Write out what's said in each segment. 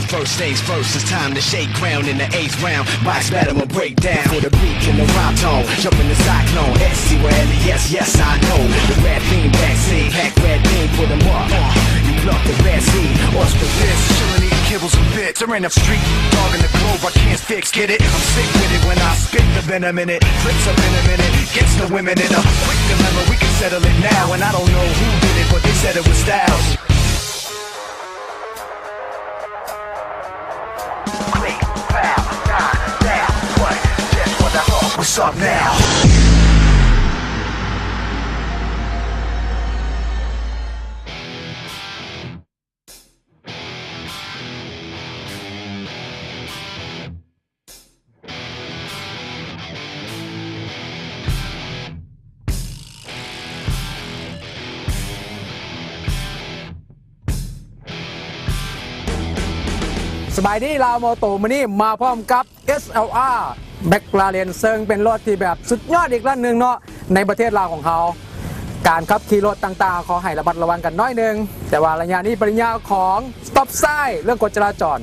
First things first, it's time to shake ground in the eighth round. Box battle, I'ma break down. For the beat and the rhyme tone, jump in the cyclone. S C with L E S, yes, I know. The red beam backseat, pack red beam, put 'em up. You pluck the best seed, or spit this. Chillin', eating kibbles and bits. There ain't a street dog in the globe I can't fix. Get it? I'm sick with it when I spit the venom in it. Flips up in a minute, gets the women in a quick dilemma. We can settle it now, and I don't know who did it, but they said it was Styles. What's up now? ສະບາຍດີລາວມໍໂຕ ມື້ນີ້ມາພ້ອມກັບ ເອສແອລອາ McLaren ເຊິ່ງເປັນລົດທີ່ແບບສຸດຍອດອີກລັນໜຶ່ງເນາະ ໃນປະເທດລາວຂອງເຮົາ. ການຂັບຂີ່ລົດຕ່າງໆ ຂໍໃຫ້ລະມັດລະວັງກັນໜ້ອຍໜຶ່ງ, ແຕ່ວ່າໄລຍະນີ້ເປັນໄລຍະຂອງ stop sign ເລື່ອງກົດຈະລາຈອນ,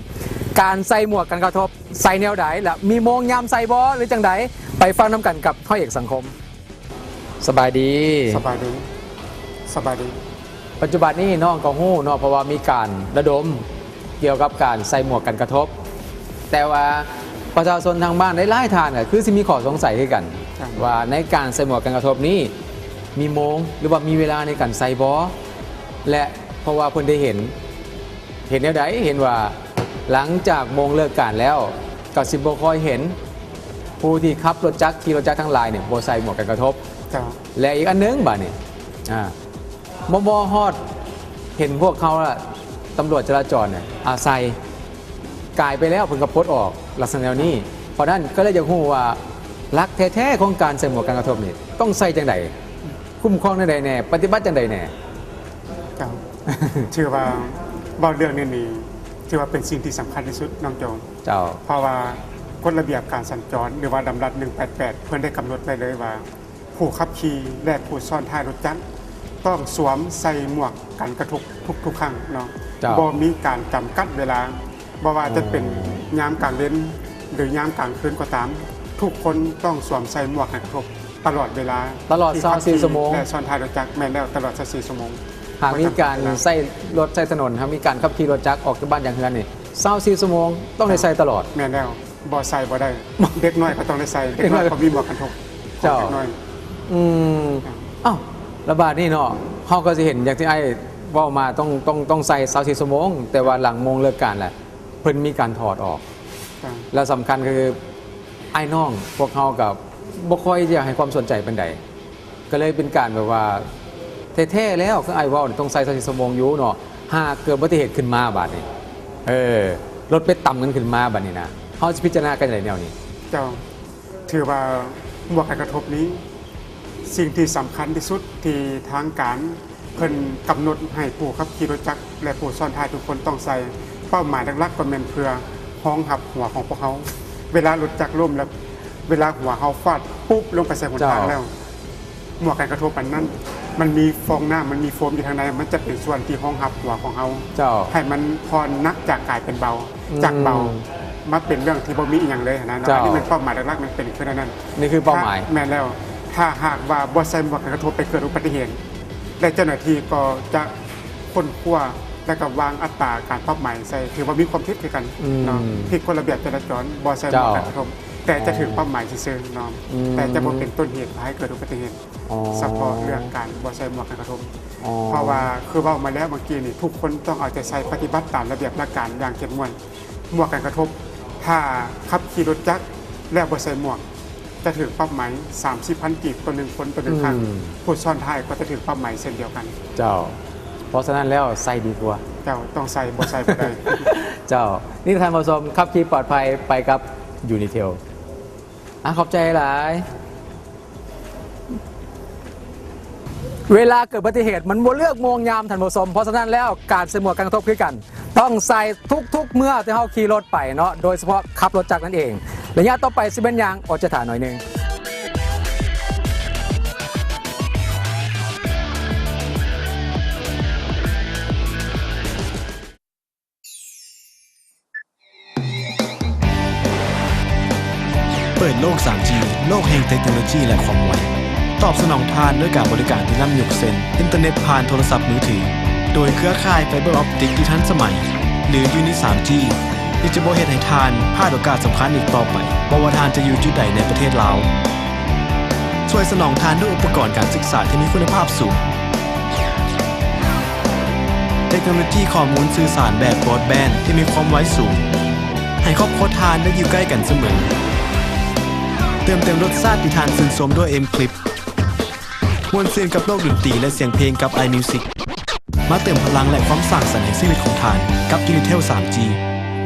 ການໃສ່ໝວກກັນກະທົບ ໃສ່ແນວໃດ ແລະ ມີໂມງຍາມໃສ່ບໍ່ ຫຼື ຈັ່ງໃດ? ໄປຟັງນຳກັນກັບຮ້ອຍເອກສັງຄົມ. ສະບາຍດີ. ສະບາຍດີ. ສະບາຍດີ. ປັດຈຸບັນນີ້ນ້ອງກໍຮູ້ເນາະ ເພາະວ່າມີການລະດົມກ່ຽວກັບການໃສ່ໝວກກັນກະທົບ, ແຕ່ວ່າປະຊາຊົນທາງບ້ານຫຼາຍໆທ່ານກໍຄືຊິມີຂໍ້ສົງໄສຄືກັນ ວ່າໃນການໃສ່ໝວກກັນກະທົບນີ້ ມີໂມງ ຫຼືວ່າມີເວລາໃນການໃສ່ບໍ່ ແລະ ເພາະວ່າເພິ່ນໄດ້ເຫັນ ເຫັນແນວໃດ? ເຫັນວ່າຫຼັງຈາກໂມງເລີກການແລ້ວ ກໍຊິບໍ່ຄ່ອຍເຫັນຜູ້ທີ່ຂັບລົດຈັກ ຂີ່ລົດຈັກທັງຫຼາຍນີ້ບໍ່ໃສ່ໝວກກັນກະທົບ. ເຈົ້າ. ແລະ ອີກອັນໜຶ່ງບາດນີ້ ອາ ມໍ່ໆຮອດເຫັນພວກເຮົາລະ ຕຳຫຼວດຈະລາຈອນນີ້ ອາ ໃສ່ ກາຍໄປແລ້ວເພິ່ນກໍປົດອອກ ລັກສະນະແນວນີ້. ເພາະນັ້ນກໍເລີຍຢາກຮູ້ວ່າ ຫຼັກແທ້ໆຂອງການໃສ່ໝວກກັນກະທົບນີ້ ຕ້ອງໃສ່ຈັ່ງໃດ? ຄຸ້ມຄອງແນວໃດແດ່? ປະຕິບັດຈັ່ງໃດແດ່? ເຈົ້າ. ຖືວ່າເວົ້າເລື່ອງນີ້ນີ້ ຖືວ່າເປັນສິ່ງທີ່ສຳຄັນທີ່ສຸດ ນ້ອງໂຈ. ເຈົ້າ. ເພາະວ່າກົດລະບຽບການສັນຈອນ ຫຼືວ່າດຳລັດໜຶ່ງແປດແປດ ເພິ່ນໄດ້ກຳນົດໄວ້ເລີຍວ່າ ຜູ້ຂັບຂີ່ ແລະ ຜູ້ຊ້ອນທ້າຍລົດຈັກ ຕ້ອງສວມໃສ່ໝວກກັນກະທົບທຸກໆຄັ້ງເນາະ. ເຈົ້າ. ບໍ່ມີການຈຳກັດເວລາ ບໍ່ວ່າຈະເປັນ ອໍ ຍາມກາງເວັນ ຫຼື ຍາມກາງຄືນກໍຕາມ, ທຸກຄົນຕ້ອງສວມໃສ່ໝວກກັນກະທົບຕະຫຼອດເວລາ ຕະຫຼອດຊາວສີ່ຊົ່ວໂມງ ແລະ ຊ້ອນທ້າຍລົດຈັກ. ແມ່ນແລ້ວ, ຕະຫຼອດຊາວສີ່ຊົ່ວໂມງ. ຫາກມີການໃຊ້ລົດໃຊ້ຖະໜົນ, ຫາກມີການຂັບຂີ່ລົດຈັກອອກຈາກບ້ານຈາກເຮືອນນີ້ ຊາວສີ່ຊົ່ວໂມງຕ້ອງໄດ້ໃສ່ຕະຫຼອດ. ເຈົ້າ. ແມ່ນແລ້ວ. ບໍ່ໃສ່ບໍ່ໄດ້. ເດັກນ້ອຍກໍຕ້ອງໄດ້ໃສ່, ເດັກນ້ອຍກໍມີໝວກກັນທົບ. ເຈົ້າ. ຂອງເດັກນ້ອຍ. ອືມ. ເອົ້າ ລະບາດນີ້ເນາະ ເຮົາກໍຊິເຫັນຢ່າງທີ່ອ້າຍເວົ້າມາ ຕ້ອງ ຕ້ອງ ຕ້ອງໃສ່ຊາວສີ່ຊົ່ວໂມງ, ແຕ່ວ່າຫຼັງໂມງເລີກການແລ້ວ ເພິ່ນມີການຖອດອອກ. ເຈົ້າ. ແລ້ວສຳຄັນຄືອ້າຍນ້ອງພວກເຮົາກໍບໍ່ຄ່ອຍຈະໃຫ້ຄວາມສົນໃຈປານໃດ. ກໍເລີຍເປັນການແບບວ່າ ແທ້ໆແລ້ວ ຄືອ້າຍເວົ້ານີ້ ຕ້ອງໃສ່ຊາວສີ່ຊົ່ວໂມງຢູ່ເນາະ. ຫາກເກີດອຸບັດຕິເຫດຂຶ້ນມາບາດນີ້ ເອີ ລົດໄປຕຳກັນຂຶ້ນມາບາດນີ້ນະ ເຮົາຊິພິຈາລະນາກັນໃດແນວນີ້? ເຈົ້າ. ຖືວ່າໝວກກັນກະທົບນີ້ ສິ່ງທີ່ສຳຄັນທີ່ສຸດທີ່ທາງການເພິ່ນກຳນົດໃຫ້ຜູ້ຂັບຂີ່ລົດຈັກ ແລະ ຜູ້ຊ້ອນທ້າຍທຸກຄົນຕ້ອງໃສ່. ເປົ້າໝາຍຫຼັກໆກໍແມ່ນເພື່ອຮອງຮັບຫົວຂອງພວກເຮົາ ເວລາລົດຈັກລົ້ມແລ້ວ ເວລາຫົວເຮົາຟາດປຸບລົງໄປໃສ່ຫົນທາງແລ້ວ ເຈົ້າ. ໝວກກັນກະທົບອັນນັ້ນ ມັນມີຟອງນ້ຳ ມັນມີໂຟມຢູ່ທາງໃນ ມັນຈະເປັນສ່ວນທີ່ຮອງຮັບຫົວຂອງເຮົາ ເຈົ້າ. ໃຫ້ມັນຜ່ອນໜັກຈາກກາຍເປັນເບົາ ອືມ ຈາກເບົາມາເປັນເລື່ອງທີ່ບໍ່ມີອີ່ຫຍັງເລີຍຫັ້ນນະ. ເຈົ້າ. ອັນນີ້ແມ່ນເປົ້າໝາຍຫຼັກໆ ມັນເປັນຄືແນວນັ້ນ. ນີ້ຄືເປົ້າໝາຍ. ຖ້າ ແມ່ນແລ້ວ. ຖ້າຫາກວ່າບໍ່ໃສ່ໝວກກັນກະທົບ ໄປເກີດອຸບັດຕິເຫດ ແລະ ເຈົ້າໜ້າທີ່ກໍຈະຄົ້ນຄວ້າ ແລະ ກໍວາງອັດຕາການປັບໃໝໃສ່ ຖືວ່າມີຄວາມຜິດຄືກັນ ອືມ ເນາະ. ຜິດກົດລະບຽບຈະລາຈອນ ບໍ່ໃສ່ໝວກກັນກະທົບ ເຈົ້າ. ແຕ່ຈະຖືກປັບໃໝຊື່ໆ ເນາະ. ອືມ. ແຕ່ຈະບໍ່ເປັນຕົ້ນເຫດພາໃຫ້ເກີດອຸບັດຕິເຫດ. ອໍ ສະເພາະເລື່ອງການບໍ່ໃສ່ໝວກກັນກະທົບ ອໍ ເພາະວ່າຄືເວົ້າມາແລ້ວເມື່ອກີ້ນີ້ ທຸກຄົນຕ້ອງເອົາໃຈໃສ່ປະຕິບັດຕາມລະບຽບຫຼັກການຢ່າງເຂັ້ມງວດ. ໝວກກັນກະທົບ ຖ້າຂັບຂີ່ລົດຈັກແລ້ວບໍ່ໃສ່ໝວກ ຈະຖືກປັບໃໝສາມສິບພັນກີບຕໍ່ໜຶ່ງຄົນຕໍ່ໜຶ່ງຄັ້ງ. ອືມ. ຜູ້ຊ້ອນທ້າຍກໍຈະຖືກປັບໃໝເຊັ່ນດຽວກັນ. ເຈົ້າ. ເພາະສະນັ້ນແລ້ວໃສ່ດີກວ່າ. ເຈົ້າ ຕ້ອງໃສ່ ບໍ່ໃສ່ບໍ່ໄດ້. ເຈົ້າ. ນີ້ທ່ານຜູ້ຊົມ ຂັບຂີ່ປອດໄພໄປກັບ Unitel. ອາ ຂອບໃຈຫຼາຍ. ເວລາເກີດອຸບັດຕິເຫດ ມັນບໍ່ເລືອກໂມງຍາມ ທ່ານຜູ້ຊົມ. ເພາະສະນັ້ນແລ້ວ ການໃສ່ໝວກກັນກະທົບຄືກັນ ຕ້ອງໃສ່ທຸກໆເມື່ອທີ່ເຮົາຂີ່ລົດໄປເນາະ, ໂດຍສະເພາະຂັບລົດຈັກນັ້ນເອງ. ໄລຍະຕໍ່ໄປຊິເປັນຫຍັງ? ອົດຈະຖ້າໜ້ອຍໜຶ່ງ. ເປີດໂລກສາມຈີ ໂລກແຫ່ງເຕັກໂນໂລຢີ ແລະ ຄວາມໄວ. ຕອບສະໜອງທ່ານດ້ວຍການບໍລິການທີ່ລ້ຳຍຸກເຊັ່ນ ອິນເຕີເນັດຜ່ານໂທລະສັບມືຖື ໂດຍເຄືອຂ່າຍໄຟເບີອອບຕິກທີ່ທັນສະໄໝ ຫຼື ຢູນິສາມຈີ ທີ່ຈະບໍ່ເຮັດໃຫ້ທ່ານພາດໂອກາດສຳຄັນອີກຕໍ່ໄປ, ບໍ່ວ່າທ່ານຈະຢູ່ຈຸດໃດໃນປະເທດລາວ. ຊ່ວຍສະໜອງທ່ານດ້ວຍອຸປະກອນການສຶກສາທີ່ມີຄຸນນະພາບສູງ, ເຕັກໂນໂລຢີຂໍ້ມູນສື່ສານແບບບຣອດແບນທີ່ມີຄວາມໄວສູງ, ໃຫ້ຄອບຄົວທ່ານໄດ້ຢູ່ໃກ້ກັນສະເໝີ. ເຕີມເຕັມລົດຊາດທີ່ທ່ານຊື່ນຊົມດ້ວຍເອັມຄລິບ. ມ່ວນຊື່ນກັບໂລກດົນຕີ ແລະ ສຽງເພງກັບໄອມິວສິກ. ມາເຕີມພະລັງ ແລະ ຄວາມສ້າງສັນໃຫ້ຊີວິດຂອງທ່ານກັບຢູນິເທວສາມຈີ.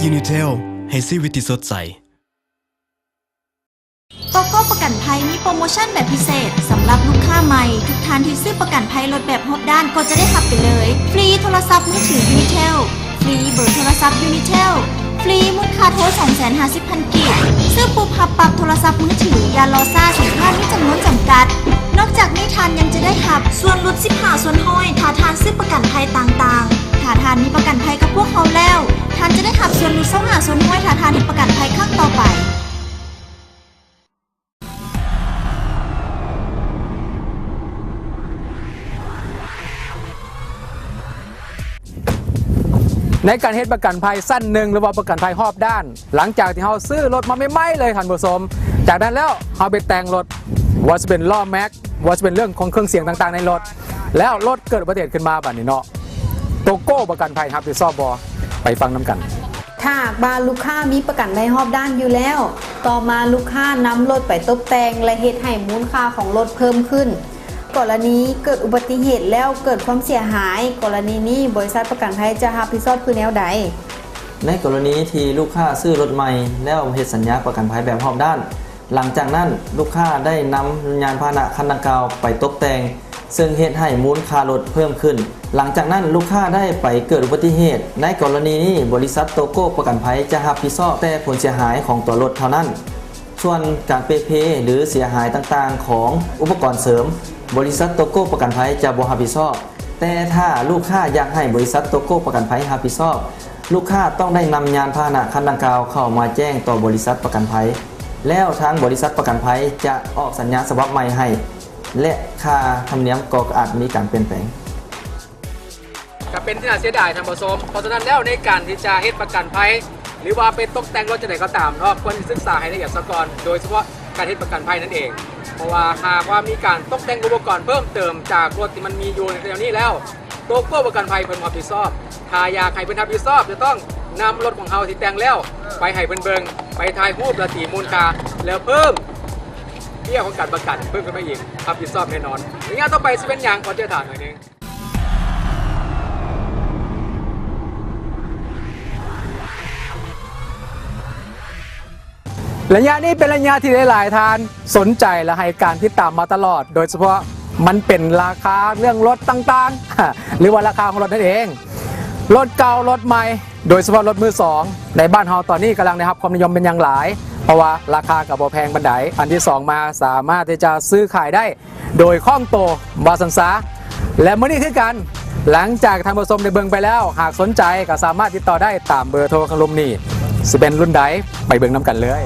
ຢູນິເທວ ໃຫ້ຊີວິດທີ່ສົດໃສ. ໂຕໂກ້ປະກັນໄພມີໂປຣໂມຊັນແບບພິເສດສຳລັບລູກຄ້າໃໝ່. ທຸກທ່ານທີ່ຊື້ປະກັນໄພລົດແບບຮອບດ້ານກໍຈະໄດ້ຮັບໄປເລີຍ ຟຣີໂທລະສັບມືຖືຢູນິເທວ, ຟຣີເບີໂທລະສັບຢູນິເທວ, ຟຣີມູນຄ່າໂທສອງແສນຫ້າສິບພັນກີບ, ຊື້ປຸບຮັບປັບໂທລະສັບມືຖື, ຢ່າລໍຊ້າ, ສິນຄ້າມີຈຳນວນຈຳກັດ. ນອກຈາກນີ້ທ່ານຍັງຈະໄດ້ຮັບສ່ວນຫຼຸດສິບຫ້າສ່ວນຮ້ອຍ ຖ້າທ່ານຊື້ປະກັນໄພຕ່າງໆ. ຖ້າທ່ານມີປະກັນໄພກັບພວກເຮົາແລ້ວ, ທ່ານຈະໄດ້ຮັບສ່ວນຫຼຸດຊາວຫ້າສ່ວນຮ້ອຍ ຖ້າທ່ານເຮັດປະກັນໄພຄັ້ງຕໍ່ໄປ. ໃນການເຮັດປະກັນໄພຊັ້ນໜຶ່ງ ຫຼືວ່າປະກັນໄພຮອບດ້ານ, ຫຼັງຈາກທີ່ເຮົາຊື້ລົດມາໃໝ່ໆເລີຍທ່ານຜູ້ຊົມ, ຈາກນັ້ນແລ້ວເຮົາໄປແຕ່ງລົດ, ວ່າຈະເປັນລໍ້ແມັກ, ວ່າຈະເປັນເລື່ອງຂອງເຄື່ອງສຽງຕ່າງໆໃນລົດ, ແລ້ວລົດເກີດອຸບັດຕິເຫດຂຶ້ນມາບາດນີ້ເນາະ, ໂຕໂກ້ປະກັນໄພຮັບຜິດຊອບບໍ່? ໄປຟັງນຳກັນ. ຖ້າຫາກວ່າລູກຄ້າມີປະກັນໄພຮອບດ້ານຢູ່ແລ້ວ, ຕໍ່ມາລູກຄ້ານຳລົດໄປຕົບແຕ່ງ ແລະ ເຮັດໃຫ້ມູນຄ່າຂອງລົດເພີ່ມຂຶ້ນ. ກໍລະນີເກີດອຸບັດຕິເຫດແລ້ວເກີດຄວາມເສຍຫາຍ, ກໍລະນີນີ້ບໍລິສັດປະກັນໄພຈະຮັບຜິດຊອບຄືແນວໃດ? ໃນກໍລະນີທີ່ລູກຄ້າຊື້ລົດໃໝ່ແລ້ວເຮັດສັນຍາປະກັນໄພແບບຮອບດ້ານ, ຫຼັງຈາກນັ້ນລູກຄ້າໄດ້ນຳຍານພາຫະນະຄັນດັ່ງກ່າວໄປຕົບແຕ່ງ, ເຊິ່ງເຮັດໃຫ້ມູນຄ່າລົດເພີ່ມຂຶ້ນ. ຫຼັງຈາກນັ້ນລູກຄ້າໄດ້ໄປເກີດອຸບັດຕິເຫດ. ໃນກໍລະນີນີ້, ບໍລິສັດໂຕໂກ້ປະກັນໄພຈະຮັບຜິດຊອບແຕ່ຜົນເສຍຫາຍຂອງຕົວລົດເທົ່ານັ້ນ. ສ່ວນການເປ່ເພ ຫຼື ເສຍຫາຍຕ່າງໆຂອງອຸປະກອນເສີມ, ບໍລິສັດໂຕໂກ້ປະກັນໄພຈະບໍ່ຮັບຜິດຊອບ. ແຕ່ຖ້າລູກຄ້າຢາກໃຫ້ບໍລິສັດໂຕໂກ້ປະກັນໄພຮັບຜິດຊອບ, ລູກຄ້າຕ້ອງໄດ້ນຳຍານພາຫະນະຄັນດັ່ງກ່າວເຂົ້າມາແຈ້ງຕໍ່ບໍລິສັດປະກັນໄພ, ແລ້ວທາງບໍລິສັດປະກັນໄພຈະອອກສັນຍາສະບັບໃໝ່ໃຫ້ ແລະ ຄ່າທຳນຽມກໍອາດມີການປ່ຽນແປງ. ກໍເປັນທີ່ໜ້າເສຍດາຍທ່ານຜູ້ຊົມ. ເພາະສະນັ້ນແລ້ວ ໃນການທີ່ຈະເຮັດປະກັນໄພ ຫຼືວ່າໄປຕົກແຕ່ງລົດຈັ່ງໃດກໍຕາມເນາະ, ຄວນສຶກສາໃຫ້ລະອຽດຊະກ່ອນ, ໂດຍສະເພາະການເຮັດປະກັນໄພນັ້ນເອງ. ເພາະວ່າຫາກວ່າມີການຕົກແຕ່ງອຸປະກອນເພີ່ມເຕີມຈາກລົດທີ່ມັນມີຢູ່ໃນດຽວນີ້ແລ້ວ, ໂຕໂກ້ປະກັນໄພເພິ່ນຮັບຜິດຊອບ. ຖ້າຢາກໃຫ້ເພິ່ນຮັບຜິດຊອບ, ຈະຕ້ອງນຳລົດຂອງເຮົາທີ່ແຕ່ງແລ້ວໄປໃຫ້ເພິ່ນເບິ່ງ, ໄປຖ່າຍຮູບ ແລະ ຕີມູນຄ່າ, ແລ້ວເພີ່ມເບ້ຍຂອງການປະກັນເພີ່ມຂຶ້ນມາອີກ, ຮັບຜິດຊອບແນ່ນອນ. ໄລຍະຕໍ່ໄປຊິເປັນຫຍັງ? ຂໍເຈົ້າຖາມໜ້ອຍໜຶ່ງ. ໄລຍະນີ້ເປັນໄລຍະທີ່ຫຼາຍໆທ່ານສົນໃຈ ແລະ ໃຫ້ການຕິດຕາມມາຕະຫຼອດ, ໂດຍສະເພາະມັນເປັນລາຄາເລື່ອງລົດຕ່າງໆ ຫຼືວ່າລາຄາຂອງລົດນັ້ນເອງ, ລົດເກົ່າ, ລົດໃໝ່, ໂດຍສະເພາະລົດມືສອງ ໃນບ້ານເຮົາຕອນນີ້ກຳລັງໄດ້ຮັບຄວາມນິຍົມເປັນຢ່າງຫຼາຍ, ເພາະວ່າລາຄາກໍບໍ່ແພງປານໃດ. ອັນທີສອງມາ ສາມາດທີ່ຈະຊື້ຂາຍໄດ້ ໂດຍຄ່ອງໂຕ ວ່າຊັ້ນຊະ. ແລະ ມື້ນີ້ຄືກັນ, ຫຼັງຈາກທ່ານຜູ້ຊົມໄດ້ເບິ່ງໄປແລ້ວ, ຫາກສົນໃຈກໍສາມາດຕິດຕໍ່ໄດ້ຕາມເບີໂທຂ້າງລຸ່ມນີ້. ຊິເປັນລຸ້ນໃດ? ໄປເບິ່ງນຳກັນເລີຍ.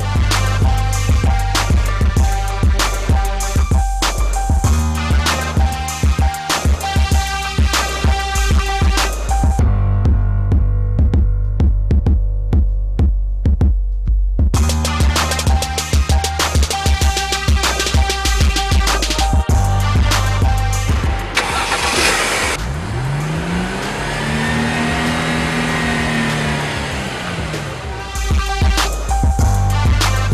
ແ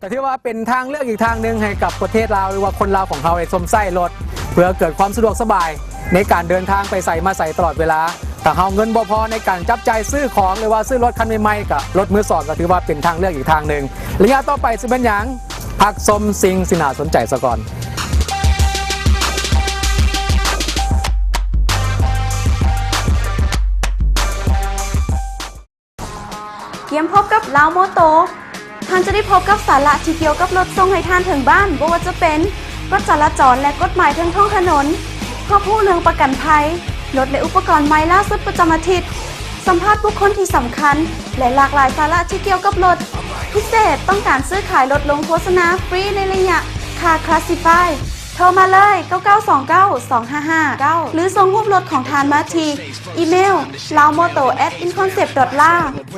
ກໍຖືວ່າເປັນທາງເລືອກອີກທາງໜຶ່ງໃຫ້ກັບປະເທດລາວ ຫຼືວ່າຄົນລາວຂອງເຮົາໄດ້ຊົມໃຊ້ລົດ ເພື່ອເກີດຄວາມສະດວກສະບາຍໃນການເດີນທາງໄປໃສມາໃສຕະຫຼອດເວລາ. ຖ້າເຮົາເງິນບໍ່ພໍໃນການຈັບຈ່າຍຊື້ຂອງ ຫຼືວ່າຊື້ລົດຄັນໃໝ່ໆ ກໍລົດມືສອງກໍຖືວ່າເປັນທາງເລືອກອີກທາງໜຶ່ງ. ໄລຍະຕໍ່ໄປຊິເປັນຫຍັງ? ພັກຊົມສິ່ງທີ່ໜ້າສົນໃຈສາກ່ອນ. ກຽມພົບກັບລາວມໍໂຕ ທ່ານຈະໄດ້ພົບກັບສາລະທີ່ກ່ຽວກັບລົດສົ່ງໃຫ້ທ່ານເຖິງບ້ານ, ບໍ່ວ່າຈະເປັນກົດຈະລາຈອນ ແລະ ກົດໝາຍທາງທ້ອງຖະໜົນ, ຮອບຮູ້ເລື່ອງປະກັນໄພ, ລົດ ແລະ ອຸປະກອນໃໝ່ລ່າສຸດປະຈຳອາທິດ, ສຳພາດບຸກຄົນທີ່ສຳຄັນ ແລະ ຫຼາກຫຼາຍສາລະທີ່ກ່ຽວກັບລົດ. ພິເສດ, ຕ້ອງການຊື້ຂາຍລົດລົງໂຄສະນາຟຣີໃນໄລຍະ Car Classified ໂທມາເລີຍ ເກົ້າເກົ້າສອງເກົ້າ ສອງຫ້າຫ້າເກົ້າ ຫຼື ສົ່ງຮູບລົດຂອງທ່ານມາທີ່ອີເມວ laomoto at inconcept dot la,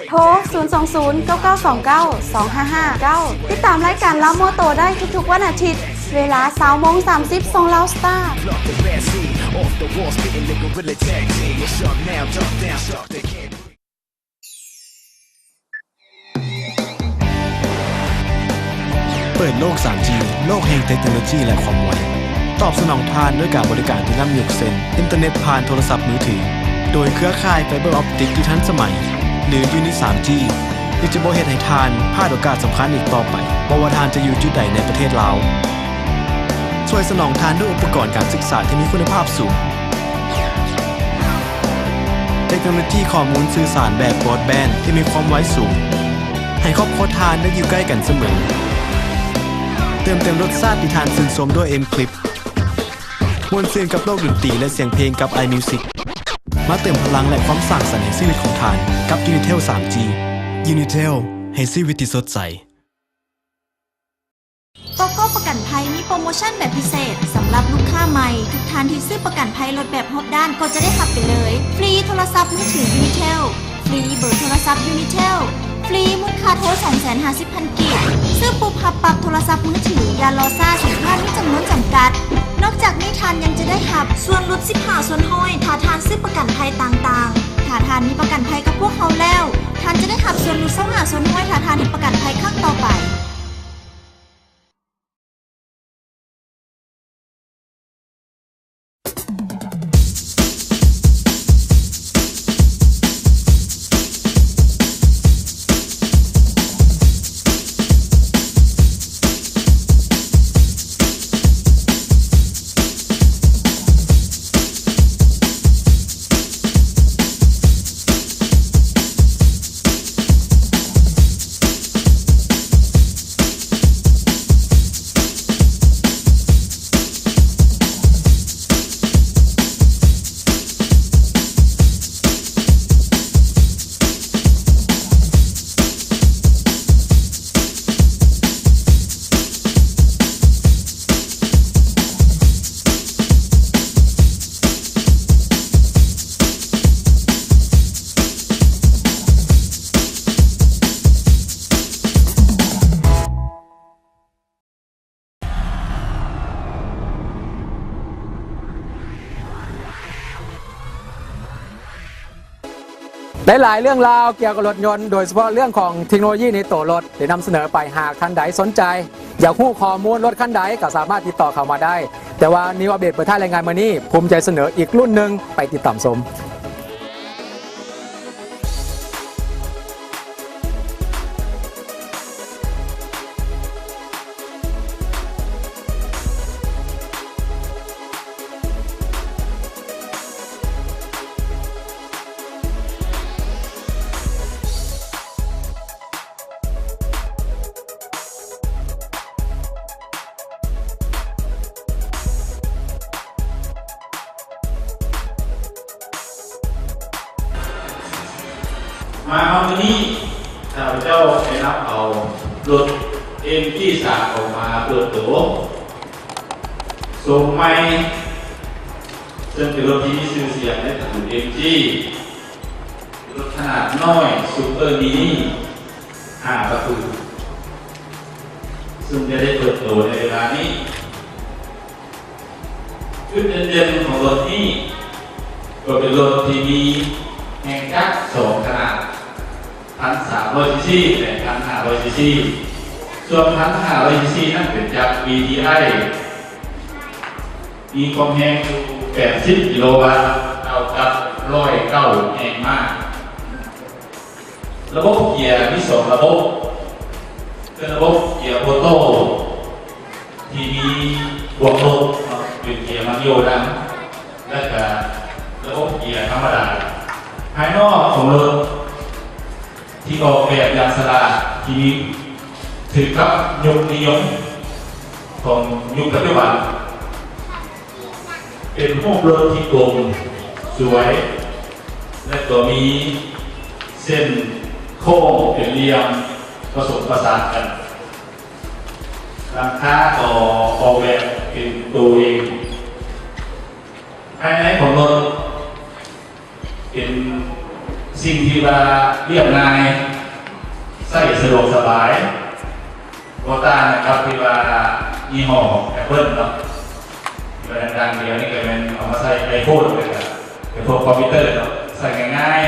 ໂທ ສູນສອງສູນ ເກົ້າເກົ້າສອງເກົ້າ ສອງຫ້າຫ້າເກົ້າ. ຕິດຕາມລາຍການລາວມໍໂຕໄດ້ທຸກໆວັນອາທິດ ເວລາຊາວໂມງສາມສິບ ຊ່ອງລາວສະຕາ. ເປີດໂລກສາມຈີ ໂລກແຫ່ງເຕັກໂນໂລຢີ ແລະ ຄວາມໄວ. ຕອບສະໜອງທ່ານດ້ວຍການບໍລິການທີ່ລ້ຳຍຸກ ເຊັ່ນ ອິນເຕີເນັດຜ່ານໂທລະສັບມືຖື, ໂດຍເຄືອຂ່າຍໄຟເບີອອບຕິກທີ່ທັນສະໄໝ ຫຼື ຢູນິສາມຈີ ທີ່ຈະບໍ່ເຮັດໃຫ້ທ່ານພາດໂອກາດສຳຄັນອີກຕໍ່ໄປ, ບໍ່ວ່າທ່ານຈະຢູ່ຈຸດໃດໃນປະເທດລາວ. ຊ່ວຍສະໜອງທ່ານດ້ວຍອຸປະກອນການສຶກສາທີ່ມີຄຸນນະພາບສູງ. ເຕັກໂນໂລຢີຂໍ້ມູນສື່ສານແບບບຣອດແບນທີ່ມີຄວາມໄວສູງ ໃຫ້ຄອບຄົວທ່ານໄດ້ຢູ່ໃກ້ກັນສະເໝີ. ເຕີມເຕັມລົດຊາດທີ່ທ່ານຊື່ນຊົມດ້ວຍ M-Clip. ມ່ວນຊື່ນກັບໂລກດົນຕີ ແລະ ສຽງເພງກັບ iMusic. ມາເຕີມພະລັງ ແລະ ຄວາມສ້າງສັນໃຫ້ຊີວິດຂອງທ່ານກັບ Unitel ສາມຈີ. Unitel ໃຫ້ຊີວິດທີ່ສົດໃສ. ໂຕໂກ້ປະກັນໄພມີໂປຣໂມຊັນແບບພິເສດສຳລັບລູກຄ້າໃໝ່. ທຸກທ່ານທີ່ຊື້ປະກັນໄພລົດແບບຮອບດ້ານກໍຈະໄດ້ຮັບໄປເລີຍ ຟຣີໂທລະສັບມືຖື Unitel, ຟຣີເບີໂທລະສັບ Unitel, ຟຣີມູນຄ່າໂທສອງແສນຫ້າສິບພັນກີບ. ຊື້ປຸບຮັບປັບໂທລະສັບມືຖື, ຢ່າລໍຊ້າ, ສິນຄ້າມີຈຳນວນຈຳກັດ. ນອກຈາກນີ້ທ່ານຍັງຈະໄດ້ຮັບສ່ວນຫຼຸດສິບຫ້າສ່ວນຮ້ອຍ ຖ້າທ່ານຊື້ປະກັນໄພຕ່າງໆ. ຖ້າທ່ານມີປະກັນໄພກັບພວກເຮົາແລ້ວ, ທ່ານຈະໄດ້ຮັບສ່ວນຫຼຸດຊາວຫ້າສ່ວນຮ້ອຍ ຖ້າທ່ານເຮັດປະກັນໄພຄັ້ງຕໍ່ໄປ. ຫຼາຍໆເລື່ອງລາວກ່ຽວກັບລົດຍົນ, ໂດຍສະເພາະເລື່ອງຂອງເທັກໂນໂລຢີໃນໂຕລົດ ໄດ້ນຳສະເໜີໄປ. ຫາກທ່ານໃດສົນໃຈ ຢາກຮູ້ຂໍ້ມູນລົດຄັນໃດ ກໍສາມາດຕິດຕໍ່ເຂົ້າມາໄດ້. ແຕ່ວ່າ News Update ເປີດທ້າຍລາຍງານມື້ນີ້ ພູມໃຈສະເໜີອີກລຸ້ນໜຶ່ງ, ໄປຕິດຕາມຊົມ. ມາຮອດມື້ນີ້ ຂ້າພະເຈົ້າໄດ້ຮັບເອົາລົດ ເອັມຈີ ສາມ ອອກມາເປີດໂຕ ໂສມໃໝ່ ເຊິ່ງເປັນລົດທີ່ມີຊື່ສຽງໃນຕະກູນ ເອັມຈີ ລົດຂະໜາດນ້ອຍ ຊຸບເປີມີນີ ຫ້າປະຕູ ເຊິ່ງຈະໄດ້ເປີດໂຕໃນເວລານີ້. ຈຸດເດັ່ນໆຂອງລົດນີ້ ກໍເປັນລົດທີ່ມີແຮງຈັກສອງຂະໜາດ ພັນສາມຮ້ອຍຊີຊີ ແລະ ພັນຫ້າຮ້ອຍຊີຊີ. ສ່ວນພັນຫ້າຮ້ອຍສີ່ສິບສີ່ນັ້ນເປັນຈາກ ວີທີໄອ ມີຄວາມແຮງຢູ່ແປດສິບກິໂລວັດ ເທົ່າກັບຮ້ອຍເກົ້າແຮງມ້າ. ລະບົບເກຍມີສອງລະບົບ ຄືລະບົບເກຍໂອໂຕ້ ທີ່ມີບວກລົບເນາະ ເປັນເກຍມານໂຍນຳ ແລະກະລະບົບເກຍທຳມະດາ. ພາຍນອກຂອງລົດທີ່ອອກແບບຢ່າງສະຫຼາດ ທີ່ມີ ຖືກກັບຍຸກນິຍົມຂອງຍຸກປັດຈຸບັນ ເປັນຮູບລົດທີ່ກົມ, ສວຍ ແລະກໍມີເສັ້ນໂຄ້ງເປັນຫຼ່ຽມປະສົມປະສານກັນ. ຫຼັງຄາກໍອອກແບບເປັນໂຕເອງ. ພາຍໃນຂອງລົດເປັນສິ່ງທີ່ວ່າລຽບງ່າຍ, ໃຊ້ສະດວກສະບາຍ, ບໍ່ຕ່າງກັບທີ່ວ່າຍີ່ຫໍ້ແອັບເປິ້ນເນາະ ທີ່ວ່າດັງໆດຽວນີ້ກໍແມ່ນເອົາມາໃສ່ໄອໂຟນ ແລ້ວກໍໄປພວກຄອມພິວເຕີເນາະ ໃຊ້ງ່າຍ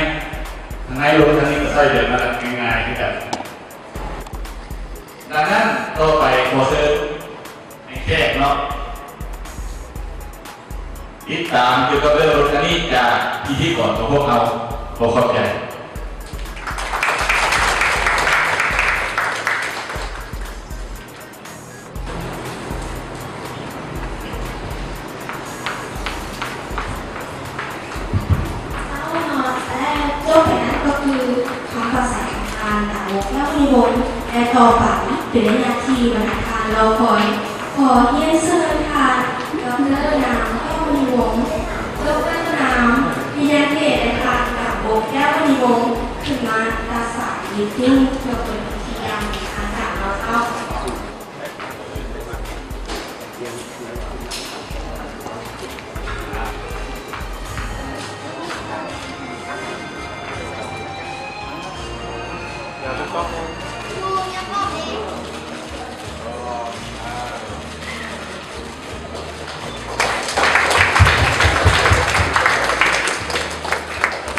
ໆ. ທາງໃນລົດຄັນນີ້ກໍໃຊ້ແບບນັ້ນແຫຼະ ງ່າຍໆຄືກັນ. ດັ່ງນັ້ນ ຕໍ່ໄປຂໍເຊີນໃຫ້ແຂກເນາະ ຕິດຕາມກ່ຽວກັບເລື່ອງລົດຄັນນີ້ຈາກພິທີກອນຂອງພວກເຮົາ. ຂໍຂອບໃຈ. ເຈົ້າເນາະ ແລະ ຈົບໄປນັ້ນກໍຄືຄຳປາສັຍຂອງທ່ານ ດາວ ແກ້ວມະນີວົງ ແລະ ຕໍ່ໄປເປັນໄລຍະທີ່ບັນດາທ່ານລໍຄອຍ. ຂໍຮຽນເຊີນທ່ານ ດອກເຕີ ນາມ ແກ້ວມະນີວົງ, ດອກເຕີ ນາມ ວິຍະເດດ ແລະ ທ່ານ ດາວ ແກ້ວມະນີວົງ ຂຶ້ນມາຕັດສາຍລິບບິ້ງ ເພື່ອເປີດພິທີຢ່າງເປັນທາງການເນາະເຈົ້າ.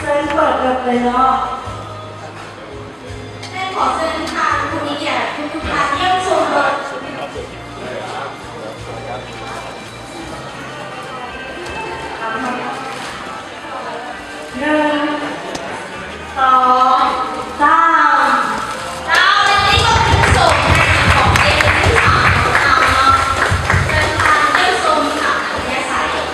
ເຊີນເປີດລົດເລີຍເນາະ. ແລະ ຂໍເຊີນທ່ານຜູ້ມີກຽດທຸກໆທ່ານຢ້ຽມຊົມລົດ. ໜຶ່ງ ສອງ ສາມ. ເຈົ້າ ແລະ ນີ້ກໍຄືໂສມໜ້າຂອງເກມທີສາມຂອງເຮົາເນາະ. ເຊີນທ່ານຢ້ຽມຊົມຕາມອັດທະຍາໄສ.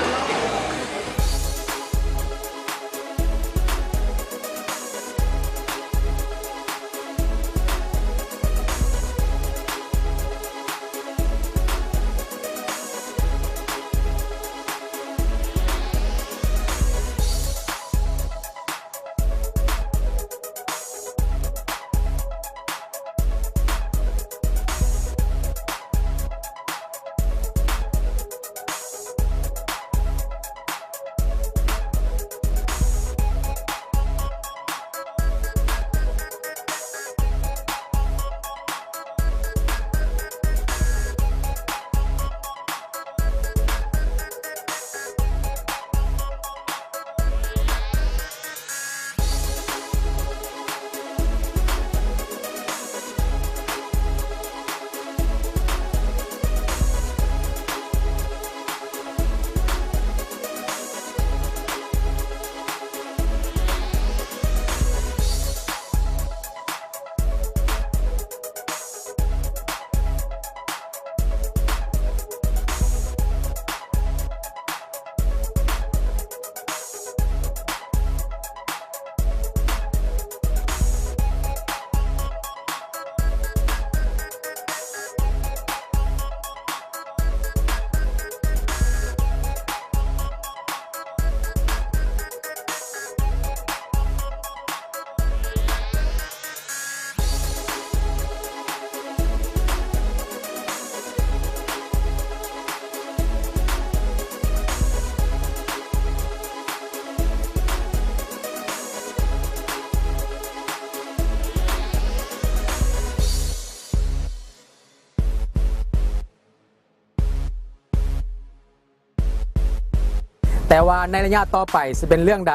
ແຕ່ວ່າໃນໄລຍະຕໍ່ໄປຊິເປັນເລື່ອງໃດ,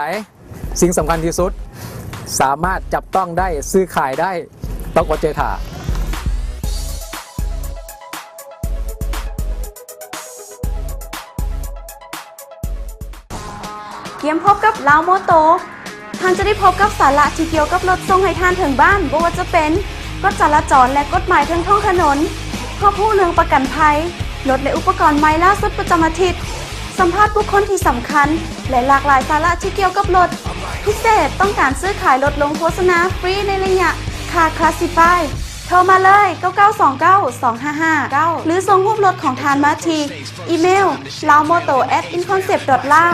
ສິ່ງສຳຄັນທີ່ສຸດ ສາມາດຈັບຕ້ອງໄດ້, ຊື້ຂາຍໄດ້, ຕ້ອງອົດໃຈຖ້າ. ກຽມພົບກັບລາວມໍໂຕ ທ່ານຈະໄດ້ພົບກັບສາລະທີ່ກ່ຽວກັບລົດສົ່ງໃຫ້ທ່ານເຖິງບ້ານ, ບໍ່ວ່າຈະເປັນກົດຈະລາຈອນ ແລະ ກົດໝາຍທາງທ້ອງຖະໜົນ, ຮອບຮູ້ເລື່ອງປະກັນໄພ, ລົດ ແລະ ອຸປະກອນໃໝ່ລ່າສຸດປະຈຳອາທິດ, ສຳພາດບຸກຄົນທີ່ສຳຄັນ ແລະ ຫຼາກຫຼາຍສາລະທີ່ກ່ຽວກັບລົດ. ພິເສດ, ຕ້ອງການຊື້ຂາຍລົດລົງໂຄສະນາຟຣີໃນໄລຍະຄ່າຄລາສຊິຟາຍ. ໂທມາເລີຍ ເກົ້າເກົ້າສອງເກົ້າ ສອງຫ້າຫ້າເກົ້າ ຫຼື ສົ່ງຮູບລົດຂອງທ່ານມາທີ່ອີເມວ lawmoto at inconcept dot la.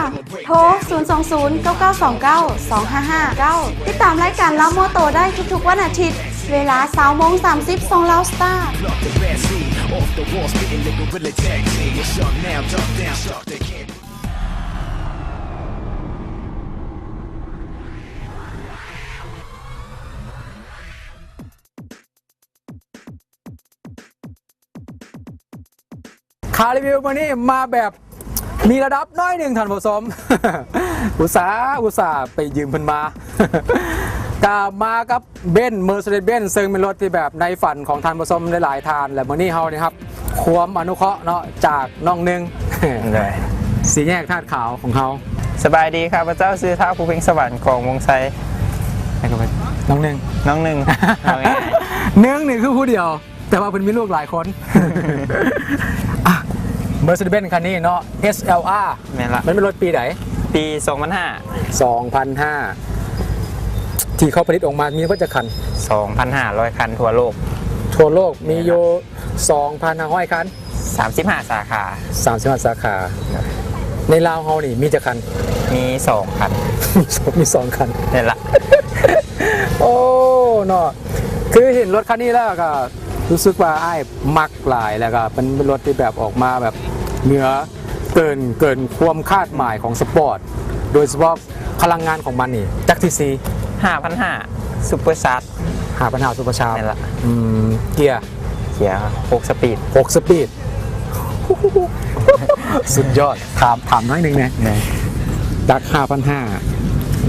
ໂທ ສູນສອງສູນ ເກົ້າເກົ້າສອງເກົ້າ ສອງຫ້າຫ້າເກົ້າ. ຕິດຕາມລາຍການລາວມໍໂຕໄດ້ທຸກໆວັນອາທິດ ເວລາຊາວໂມງສາມສິບ ຊ່ອງລາວສະຕາ. Block the red sea off the wall, spitting like guerrilla tactics. It's up now, duck down, stop, they can't. ຄ່າຣີວິວມື້ນີ້ມາແບບມີລະດັບໜ້ອຍໜຶ່ງທ່ານຜູ້ຊົມ ອຸດສ່າ ອຸດສ່າໄປຢືມເພິ່ນມາ ກະມາກັບເບັນ Mercedes-Benz ເຊິ່ງເປັນລົດທີ່ແບບໃນຝັນຂອງທ່ານຜູ້ຊົມຫຼາຍໆທ່ານ ແລະ ມື້ນີ້ເຮົາໄດ້ຮັບຄວາມອະນຸເຄາະເນາະ ຈາກນ້ອງໜຶ່ງ ໂດຍ ສີ່ແຍກທາດຂາວຂອງເຮົາ. ສະບາຍດີ ຂ້າພະເຈົ້າຊື່ທ້າວພູເພັງສະຫວັນ ຂອງວົງໄຊ. ນ້ອງໜຶ່ງ ນ້ອງໜຶ່ງ ໜຶ່ງນີ້ຄືຜູ້ດຽວ ແຕ່ວ່າເພິ່ນມີລູກຫຼາຍຄົນ. ອ່ະ Mercedes-Benz ຄັນນີ້ເນາະ ເອສແອລອາ ແມ່ນລະ ມັນເປັນລົດປີໃດ? ປີສອງພັນຫ້າ ສອງພັນຫ້າ ທີ່ເຂົາຜະລິດອອກມາມີເບິດຈັກຄັນ? ສອງພັນຫ້າຮ້ອຍຄັນທົ່ວໂລກ ທົ່ວໂລກມີຢູ່ ແມ່ນລະ ສອງພັນຫ້າຮ້ອຍຄັນ ສາມສິບຫ້າສາຂາ ສາມສິບຫ້າສາຂາ. ໃນລາວເຮົານີ້ມີຈັກຄັນ? ມີສອງຄັນ ມີສອງ ມີສອງຄັນ ແມ່ນລະ. ໂອ້ ເນາະ ຄືເຫັນລົດຄັນນີ້ແລ້ວກໍຮູ້ສຶກວ່າອ້າຍມັກຫຼາຍ ແລ້ວກໍເປັນ ເປັນລົດທີ່ແບບອອກມາແບບເໜືອ ເກີນ ເກີນຄວາມຄາດໝາຍຂອງສະປອດ ໂດຍສະເພາະພະລັງງານຂອງມັນນີ້ ຈັກຊີຊີ? ຫ້າພັນຫ້າ Supercharge ຫ້າພັນຫ້າ Supercharge ແມ່ນລະ. ອືມ ເກຍ? ເກຍຫົກສະປີດ ຫົກສະປີດ ສຸດຍອດ. ຖາມ ຖາມໜ້ອຍໜຶ່ງແດ່ ແມ່ນ ຈັກຫ້າພັນຫ້າ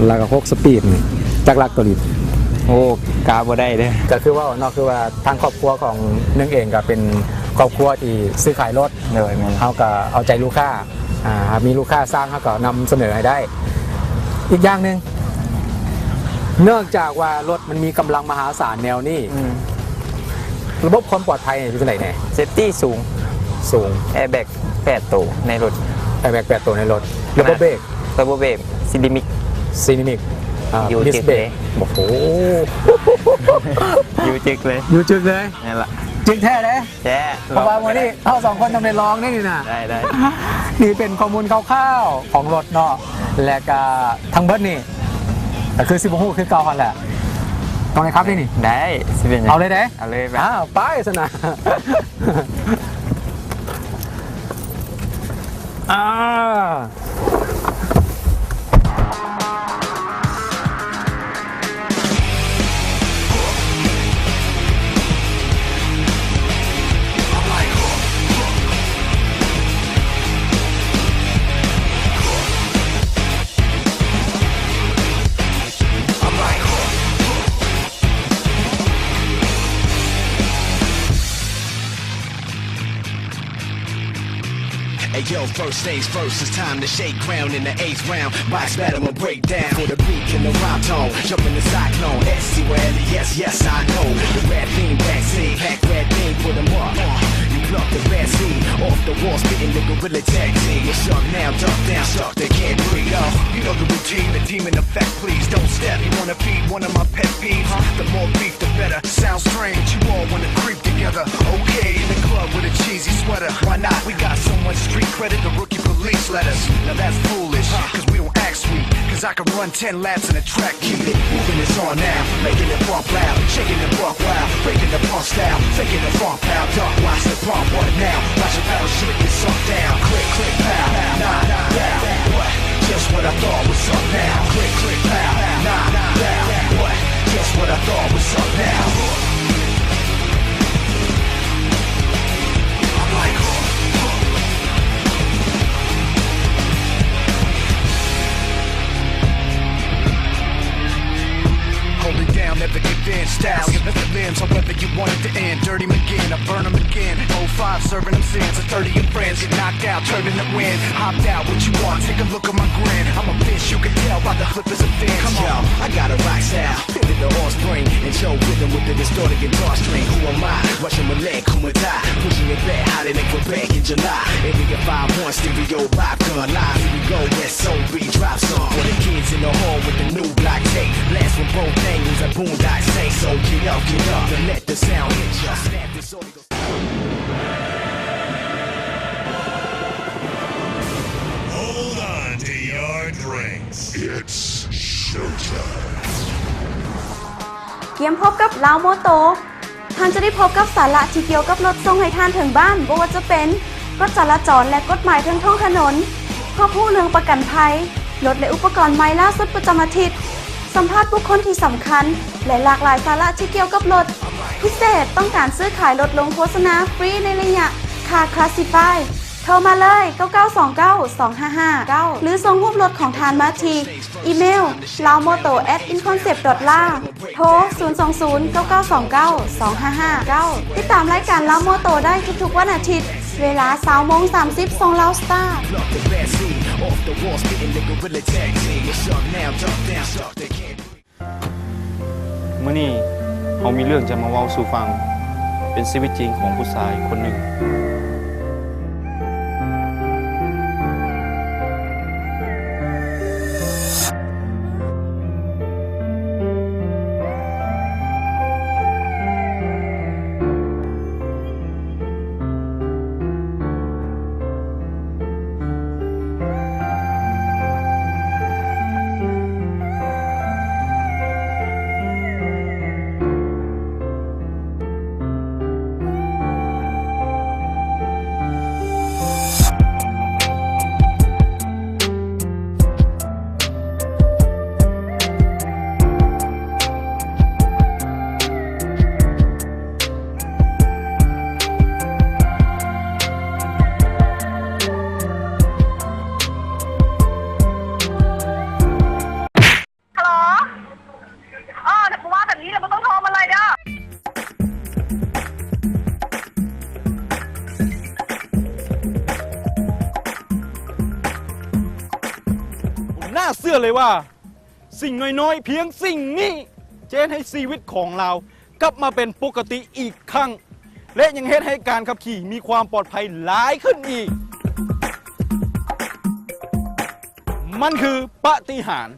ແລ້ວກໍຫົກສະປີດນີ້ ຈັກຫຼັກຕໍ່ລິດ? ໂອ້ ກະບໍ່ໄດ້ເດ້. ກໍຄືເວົ້າເນາະ ຄືວ່າທາງຄອບຄົວຂອງໜຶ່ງເອງກໍເປັນຄອບຄົວທີ່ຊື້ຂາຍລົດ ໂດຍ ແມ່ນ ເຮົາກໍເອົາໃຈລູກຄ້າ ອ່າ ມີລູກຄ້າສັ່ງ ເຮົາກໍນຳສະເໜີໃຫ້ໄດ້. ອີກຢ່າງໜຶ່ງ ເນື່ອງຈາກວ່າລົດມັນມີກຳລັງມະຫາສານແນວນີ້ ອືມ ລະບົບຄວາມປອດໄພເປັນຈັ່ງໃດແດ່? Safety ສູງ ສູງ ແອແບັກແປດໂຕໃນລົດ ແອແບັກແປດໂຕໃນລົດ. ລະບົບເບຣກ? ລະບົບເບຣກ Ceramic Ceramic ອ່າ ດິສເບຣກ ໂອ້ໂຫ ຢູ່ຈຶກເລີຍ ຢູ່ຈຶກເລີຍ ນັ້ນລະ ຈຶກແທ້ເດ້. ແທ້ ເພາະວ່າມື້ນີ້ເຮົາສອງຄົນຕ້ອງໄດ້ລອງເດ້ນີ້ນະ. ໄດ້ ໄດ້ ນີ້ເປັນຂໍ້ມູນຄ່າວໆຂອງລົດເນາະ ແລະກະທັງເບິດນີ້ກໍຄືຊິບໍ່ຮູ້ຄືເກົ່າຫັ້ນແຫຼະ. ຕ້ອງໄດ້ຂັບເດ້ນີ້? ໄດ້ ຊິເປັນຫຍັງ? ເອົາເລີຍເດ້? ເອົາເລີຍ ອ້າວ ໄປຊັ້ນນະ. ອ່າ Hey yo, first things first, it's time to shake ground in the eighth round. Box battle, I'ma break down. For the beat and the rhyme tone, jump in the cyclone. S C with L E S, yes, I know. The red theme, backseat, pack red theme, put 'em up. You block the red seed, off the wall, spitting the guerrilla tactic. It's up now, duck down, stuck, they can't breathe. You know the routine, the demon effect, please don't step. You wanna feed one of my pet peeves? The more beef, the better. Sounds strange, you all wanna creep together. Okay, in the club with a cheesy sweater. Why not? We got so much street credit, the rookie police let us. Now that's foolish, 'cause we don't act sweet. 'Cause I can run ten laps in a track. Keep it moving, it's on now. Making it bump loud, shaking it buck wild. Breaking the punk style, faking the funk pal. Duck, watch the pump, what now? Watch the battleship get sunk down. Click, click, pow, nah, nah, nah. What? Just what I thought, what's up now? Click, click, pow, nah, nah, nah. What? Just what I thought, what's up now? I'm like, huh, huh. Hold it down, never give in. Styles, get the limbs, however you want it to end. Dirty McGee. I burn 'em again. Oh five serving them sins. A thirty of friends get knocked out, turning the wind. Hopped out, what you want? Take a look at my grin. I'm a fish, you can tell by the flippers and fins. Come on. Yo, I got a rock style. Fitted the offspring and show rhythm with the distorted guitar string. Who am I? Russian roulette, Kumita. Pushing it back, hot in Quebec in July. Area five one stereo, Bob Gun live. Here we go, S O B drop song. For the kids in the hall with the new block tape. Blast with both angles, a boondock say. So get up, get up, and let the sound hit ya. Snap this audio. Hold on to your drinks. It's showtime. ກຽມພົບກັບລາວມໍໂຕ ທ່ານຈະໄດ້ພົບກັບສາລະທີ່ກ່ຽວກັບລົດສົ່ງໃຫ້ທ່ານເຖິງບ້ານ, ບໍ່ວ່າຈະເປັນກົດຈະລາຈອນ ແລະ ກົດໝາຍທາງທ້ອງຖະໜົນ, ຮອບຮູ້ເລື່ອງປະກັນໄພ, ລົດ ແລະ ອຸປະກອນໃໝ່ລ່າສຸດປະຈຳອາທິດ, ສຳພາດບຸກຄົນທີ່ສຳຄັນ ແລະ ຫຼາກຫຼາຍສາລະທີ່ກ່ຽວກັບລົດ. ພິເສດ, ຕ້ອງການຊື້ຂາຍລົດລົງໂຄສະນາຟຣີໃນໄລຍະຄ່າຄລາສຊິຟາຍ. ໂທມາເລີຍ ເກົ້າເກົ້າສອງເກົ້າ ສອງຫ້າຫ້າເກົ້າ ຫຼື ສົ່ງຮູບລົດຂອງທ່ານມາທີ່ອີເມວ lawmoto@inconcept.la. ໂທ ສູນສອງສູນ ເກົ້າເກົ້າສອງເກົ້າ ສອງຫ້າຫ້າເກົ້າ. ຕິດຕາມລາຍການລາວມໍໂຕໄດ້ທຸກໆວັນອາທິດ ເວລາຊາວໂມງສາມສິບ ຊ່ອງລາວສະຕາ. Block the bad seed off the wall, spitting the gorilla tag team. What's up now? Talk down, talk, they can't. ມື້ນີ້ເຮົາມີເລື່ອງຈະມາເວົ້າສູ່ຟັງ ເປັນຊີວິດຈິງຂອງຜູ້ຊາຍຄົນໜຶ່ງ. ฮัลโหล เออ ถ้ากูว่าแบบนี้แล้วมึงต้องโทรมาเลยเด้อ น่าเชื่อเลยว่า สิ่งน้อยๆ เพียงสิ่งนี้ จะเฮ็ดให้ชีวิตของลาวกลับมาเป็นปกติอีกครั้ง และยังเฮ็ดให้การขับขี่มีความปลอดภัยหลายขึ้นอีก มันคือปาฏิหาริย์.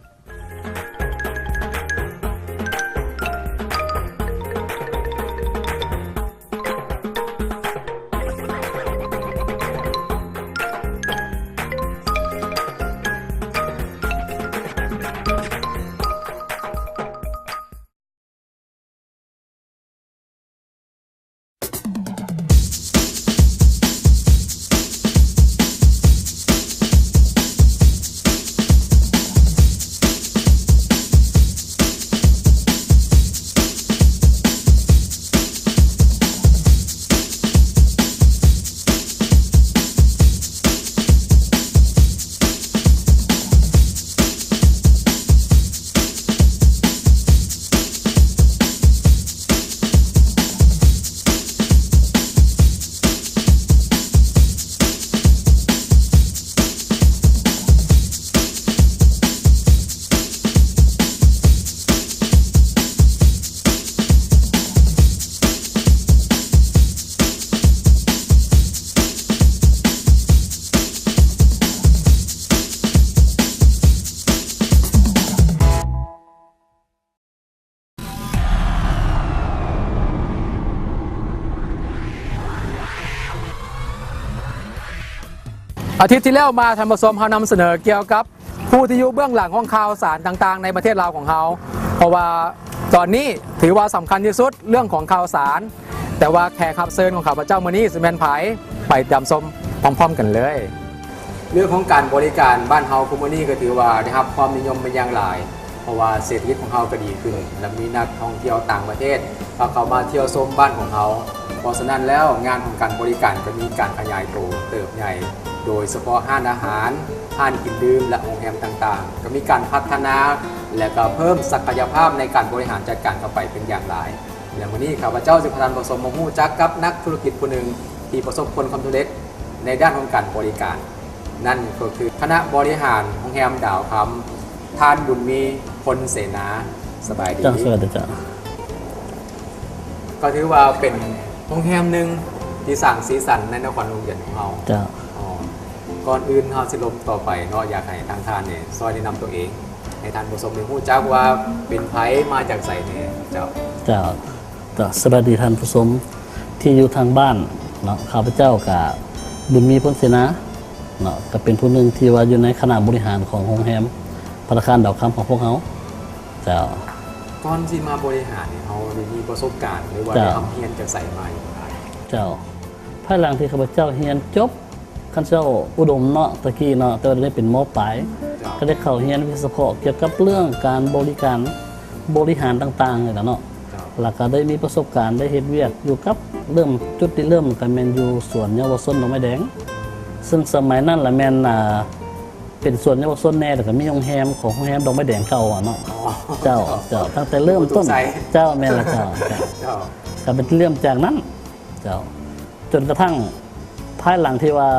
ອາທິດທີ່ແລ້ວມາ ທ່ານຜູ້ຊົມ, ເຮົານຳສະເໜີກ່ຽວກັບຜູ້ທີ່ຢູ່ເບື້ອງຫຼັງຂອງຂ່າວສານຕ່າງໆໃນປະເທດລາວຂອງເຮົາ, ເພາະວ່າຕອນນີ້ຖືວ່າສຳຄັນທີ່ສຸດເລື່ອງຂອງຂ່າວສານ, ແຕ່ວ່າແຂກຮັບເຊີນຂອງຂ້າພະເຈົ້າມື້ນີ້ຊິແມ່ນໃຜ, ໄປຕິດຕາມຊົມພ້ອມໆກັນເລີຍ. ເລື່ອງຂອງການບໍລິການບ້ານເຮົາຄຸມື້ນີ້ກໍຖືວ່າໄດ້ຮັບຄວາມນິຍົມເປັນຢ່າງຫຼາຍ. ເພາະວ່າເສດຖະກິດຂອງເຮົາກໍດີຂຶ້ນ ແລະ ມີນັກທ່ອງທ່ຽວຕ່າງປະເທດກໍເຂົ້າມາທ່ຽວຊົມບ້ານຂອງເຮົາ. ເພາະສະນັ້ນແລ້ວ ງານຂອງການບໍລິການກໍມີການຂະຫຍາຍໂຕເຕີບໃຫຍ່, ໂດຍສະເພາະຮ້ານອາຫານ, ຮ້ານກິນດື່ມ ແລະ ໂຮງແຮມຕ່າງໆ ກໍມີການພັດທະນາ ແລະ ກໍເພີ່ມສັກກະຍະພາບໃນການບໍລິຫານຈັດການເຂົ້າໄປເປັນຢ່າງຫຼາຍ. ແລະ ມື້ນີ້ຂ້າພະເຈົ້າຈະພາທ່ານຜູ້ຊົມມາຮູ້ຈັກກັບນັກທຸລະກິດຜູ້ໜຶ່ງທີ່ປະສົບຜົນຄວາມສຳເລັດໃນດ້ານຂອງການບໍລິການ, ນັ້ນກໍຄືຄະນະບໍລິຫານໂຮງແຮມດາວຄຳ ທ່ານ ບຸນມີ ພົນເສນາ. ສະບາຍດີ. ເຈົ້າ, ສະບາຍດີເຈົ້າ. ກໍຖືວ່າເປັນໂຮງແຮມໜຶ່ງທີ່ສ້າງສີສັນໃນນະຄອນຫຼວງວຽງຈັນຂອງເຮົາ. ເຈົ້າ. ອໍ ກ່ອນອື່ນເຮົາຊິລົມຕໍ່ໄປເນາະ, ຢາກໃຫ້ທາງທ່ານນີ້ຊ່ອຍແນະນຳຕົວເອງ ໃຫ້ທ່ານຜູ້ຊົມໄດ້ຮູ້ຈັກວ່າເປັນໃຜ ມາຈາກໃສແດ່ເຈົ້າ. ເຈົ້າ. ເຈົ້າ, ສະບາຍດີທ່ານຜູ້ຊົມທີ່ຢູ່ທາງບ້ານເນາະ, ຂ້າພະເຈົ້າກະ ບຸນມີ ພົນເສນາເນາະ, ກະເປັນຜູ້ໜຶ່ງທີ່ວ່າຢູ່ໃນຄະນະບໍລິຫານຂອງໂຮງແຮມພັດຕາຄານດາວຄຳຂອງພວກເຮົາ. ເຈົ້າ. ກ່ອນຊິມາບໍລິຫານນີ້ ເຮົາໄດ້ມີປະສົບການ ຫຼືວ່າ ເຈົ້າ ໄດ້ຮ່ຳຮຽນຈາກໃສມາຢູ່? ເຈົ້າ. ພາຍຫຼັງທີ່ຂ້າພະເຈົ້າຮຽນຈົບ ຄັນເຈົ້າອຸດົມເນາະ ຕະກີ້ເນາະ, ແຕ່ວ່າດຽວນີ້ເປັນ ມ.ປາຍ ເຈົ້າ. ກໍໄດ້ເຂົ້າຮຽນວິຊາສະເພາະກ່ຽວກັບເລື່ອງການບໍລິການ ບໍລິຫານຕ່າງໆນີ້ແຫຼະເນາະ. ເຈົ້າ. ແລ້ວກໍໄດ້ມີປະສົບການໄດ້ເຮັດວຽກຢູ່ກັບ ເລີ່ມ ຈຸດລິເລີ່ມກໍແມ່ນຢູ່ສວນເຍົາວະຊົນດອກໄມ້ແດງ, ຊຶ່ງສະໄໝນັ້ນລະແມ່ນ ອ່າ ເປັນສວນເຍົາວະຊົນແດ່ ແລ້ວກໍມີໂຮງແຮມຂອງໂຮງແຮມດອກໄມ້ແດງເກົ່າອະເນາະ. ອໍ. ເຈົ້າ, ເຈົ້າ. ເຈົ້າ, ຕັ້ງແຕ່ເລີ່ມຕົ້ນ. ເຈົ້າ, ແມ່ນລະເຈົ້າ. ເຈົ້າ. ກໍເປັນເລີ່ມຈາກນັ້ນ. ເຈົ້າ. ຈົນກະທັ່ງພາຍຫຼັງທີ່ວ່າ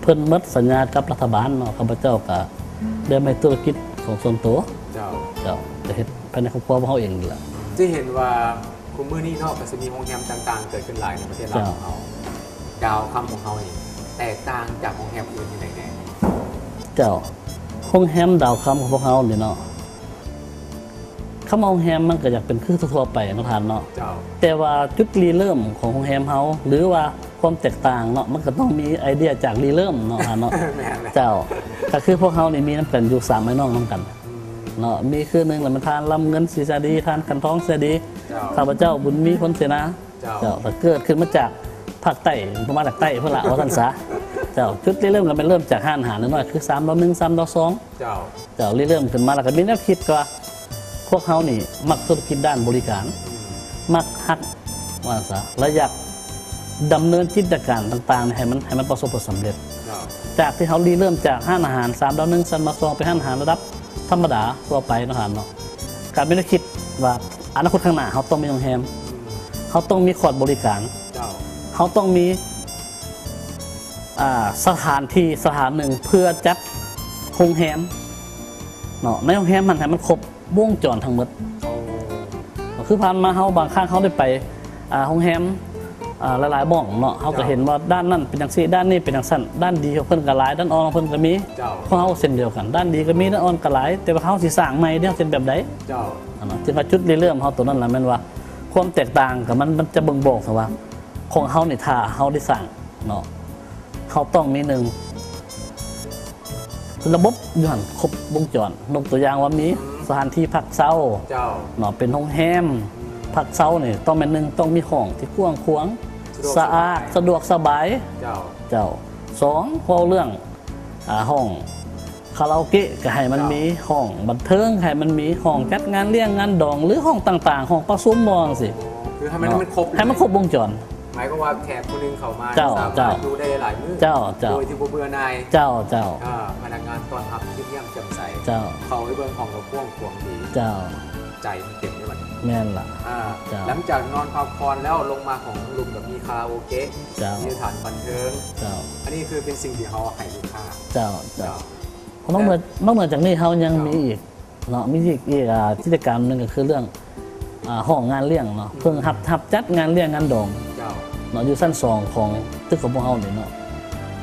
ເພິ່ນໝົດສັນຍາກັບລັດຖະບານເນາະ, ຂ້າພະເຈົ້າກະໄດ້ມາເຮັດທຸລະກິດຂອງສ່ວນໂຕ. ເຈົ້າ. ເຈົ້າ, ໄດ້ເຮັດພາຍໃນຄອບຄົວຂອງເຮົາເອງນີ້ລະ. ຈະເຫັນວ່າຄຸມື້ນີ້ເນາະ ກໍຊິມີໂຮງແຮມຕ່າງໆເກີດຂຶ້ນຫຼາຍໃນປະເທດລາວຂອງເຮົາ. ເຈົ້າ. ດາວຄຳຂອງເຮົານີ້ແຕກຕ່າງຈາກໂຮງແຮມອື່ນຈັ່ງໃດແດ່? ເຈົ້າ, ໂຮງແຮມດາວຄຳຂອງພວກເຮົານີ້ເນາະ ຄຳວ່າໂຮງແຮມມັນກໍຢາກເປັນຄືທົ່ວໆໄປເນາະທ່ານເນາະ. ເຈົ້າ. ແຕ່ວ່າຈຸດລິເລີ່ມຂອງໂຮງແຮມເຮົາ ຫຼືວ່າຄວາມແຕກຕ່າງເນາະ ມັນກໍຕ້ອງມີໄອເດຍຈາກລິເລີ່ມເນາະທ່ານເນາະ. ແມ່ນແຫຼະ. ເຈົ້າ. ກໍຄືພວກເຮົານີ້ມີນຳກັນຢູ່ສາມອ້າຍນ້ອງນຳກັນ. ອືມ. ເນາະ, ມີຄືໜຶ່ງລະແມ່ນທ່ານ ລຳເງິນ ສີສາດີ, ທ່ານ ຂັນທອງ ເສຍດີ, ເຈົ້າ. ຂ້າພະເຈົ້າ ບຸນມີ ພົນເສນາ. ເຈົ້າ. ເຈົ້າ. ກໍເກີດຂຶ້ນມາຈາກພາກໃຕ້ ມາຈາກໃຕ້ພຸ້ນລະ ວ່າຊັ້ນສາ. ເຈົ້າ. ຈຸດລິເລີ່ມກໍແມ່ນເລີ່ມຈາກຮ້ານອາຫານນ້ອຍໆ ຄືສາມດາວໜຶ່ງ ສາມດາວສອງ. ເຈົ້າ. ເຈົ້າ. ລິເລີ່ມຂຶ້ນມາແລ້ວກໍມີແນວຄິດວ່າ ພວກເຮົານີ້ມັກທຸລະກິດດ້ານບໍລິການ, ອືມ ມັກຮັກ ວ່າຊະ ແລະ ຢາກດຳເນີນກິດຈະການຕ່າງໆໃຫ້ມັນ ໃຫ້ມັນປະສົບຜົນສຳເລັດ. ເຈົ້າ. ຈາກທີ່ເຮົາລິເລີ່ມຈາກຮ້ານອາຫານສາມດາວໜຶ່ງ ສາມດາວສອງ ໄປຮ້ານອາຫານລະດັບທຳມະດາທົ່ວໄປເນາະທ່ານເນາະ, ການມີແນວຄິດວ່າອະນາຄົດຂ້າງໜ້າເຮົາຕ້ອງມີໂຮງແຮມ, ອືມ ເຮົາຕ້ອງມີຄອດບໍລິການ. ເຈົ້າ. ເຮົາຕ້ອງມີ ອ່າ ສະຖານທີ່ສະຖານໜຶ່ງເພື່ອຈັດໂຮງແຮມເນາະ, ໃນໂຮງແຮມຫັ້ນໃຫ້ມັນຄົບວົງຈອນທັງໝົດ. ໂອ້. ກໍຄືຜ່ານມາເຮົາ ບາງຄັ້ງເຮົາໄດ້ໄປ ອ່າ ໂຮງແຮມ ອ່າ ຫຼາຍໆບ່ອນເນາະ, ເຮົາກໍ ເຈົ້າ ເຫັນວ່າດ້ານນັ້ນເປັນຈັ່ງຊີ້ ດ້ານນີ້ເປັນຈັ່ງຊັ້ນ, ດ້ານດີຂອງເພິ່ນກໍຫຼາຍ ດ້ານອ່ອນຂອງເພິ່ນກໍມີ. ເຈົ້າ. ຂອງເຮົາເຊັ່ນດຽວກັນ ດ້ານດີກໍມີ ດ້ານອ່ອນກໍຫຼາຍ, ແຕ່ວ່າເຮົາຊິສ້າງໃໝ່ເດ້ ເຮົາຊິເຮັດແບບໃດ? ເຈົ້າ. ອັນນັ້ນ ຈຶ່ງວ່າຈຸດລິເລີ່ມເຮົາໂຕນັ້ນລະແມ່ນວ່າ ຄວາມແຕກຕ່າງກັບມັນ ມັນຈະບົ່ງບອກວ່າ ຂອງເຮົານີ້ ຖ້າເຮົາໄດ້ສ້າງເນາະ ເຮົາຕ້ອງມີ ໜຶ່ງ ລະບົບຢູ່ຫັ້ນຄົບວົງຈອນ, ຍົກຕົວຢ່າງວ່າມີ ອືມ ສະຖານທີ່ພັກເຊົາ ເຈົ້າ ເນາະ ເປັນໂຮງແຮມ ອືມ ພັກເຊົານີ້ຕ້ອງແມ່ນ ໜຶ່ງ ຕ້ອງມີຫ້ອງທີ່ກວ້າງຂວາງ ສະອາດ ສະດວກສະບາຍ ສະດວກສະບາຍ ເຈົ້າ ເຈົ້າ. ສອງ ເວົ້າເລື່ອງ ອ່າ ຫ້ອງ ຄາຣາໂອເກະກໍໃຫ້ມັນມີ ເຈົ້າ ຫ້ອງບັນເທີງໃຫ້ມັນມີ ຫ້ອງຈັດງານລ້ຽງງານດອງ ຫຼື ຫ້ອງຕ່າງໆ ຫ້ອງປະຊຸມບໍ່ ຈັ່ງຊີ້. ອໍ ຄືໃຫ້ມັນ ເນາະ ໃຫ້ມັນຄົບ ໃຫ້ມັນຄົບວົງຈອນ. ໝາຍຄວາມວ່າແຂກຜູ້ໜຶ່ງເຂົ້າມາ ເຈົ້າ ສາມາດ ເຈົ້າ ຢູ່ໄດ້ຫຼາຍມື້ ເຈົ້າ ເຈົ້າ ໂດຍທີ່ບໍ່ເບື່ອໜ່າຍ ເຈົ້າ ເຈົ້າ. ອ່າ ພະນັກງານຕ້ອນຮັບຍິ້ມແຍ້ມແຈ່ມໃສ ເຈົ້າ ເຂົ້າໄປເບິ່ງຫ້ອງກໍກວ້າງຂວາງດີ ເຈົ້າ ໃຈມັນເຕັມເດ້ບັດນີ້. ແມ່ນລະ ອ່າ ເຈົ້າ. ຫຼັງຈາກນອນພັກຜ່ອນແລ້ວ ລົງມາຂອງລຸມກໍມີຄາຣາໂອເກະ ເຈົ້າ ມີສະຖານບັນເທີງ ເຈົ້າ. ອັນນີ້ຄືເປັນສິ່ງທີ່ເຮົາໃຫ້ລູກຄ້າ ເຈົ້າ ເຈົ້າ ເຈົ້າ. ນອກເໜືອ ແລະ ນອກເໜືອຈາກນີ້ ເຮົາຍັງ ເຈົ້າ ມີອີກເນາະ ມີອີກ ອີກ ອ່າ ກິດຈະການໜຶ່ງກໍຄືເລື່ອງ ອ່າ ຫ້ອງງານລ້ຽງເນາະ ອືມ ເພິ່ນຮັບ ຮັບຈັດງານລ້ຽງງານດອງ ເຈົ້າ ເນາະ ຢູ່ຊັ້ນສອງຂອງຕຶກຂອງພວກເຮົານີ້ເນາະ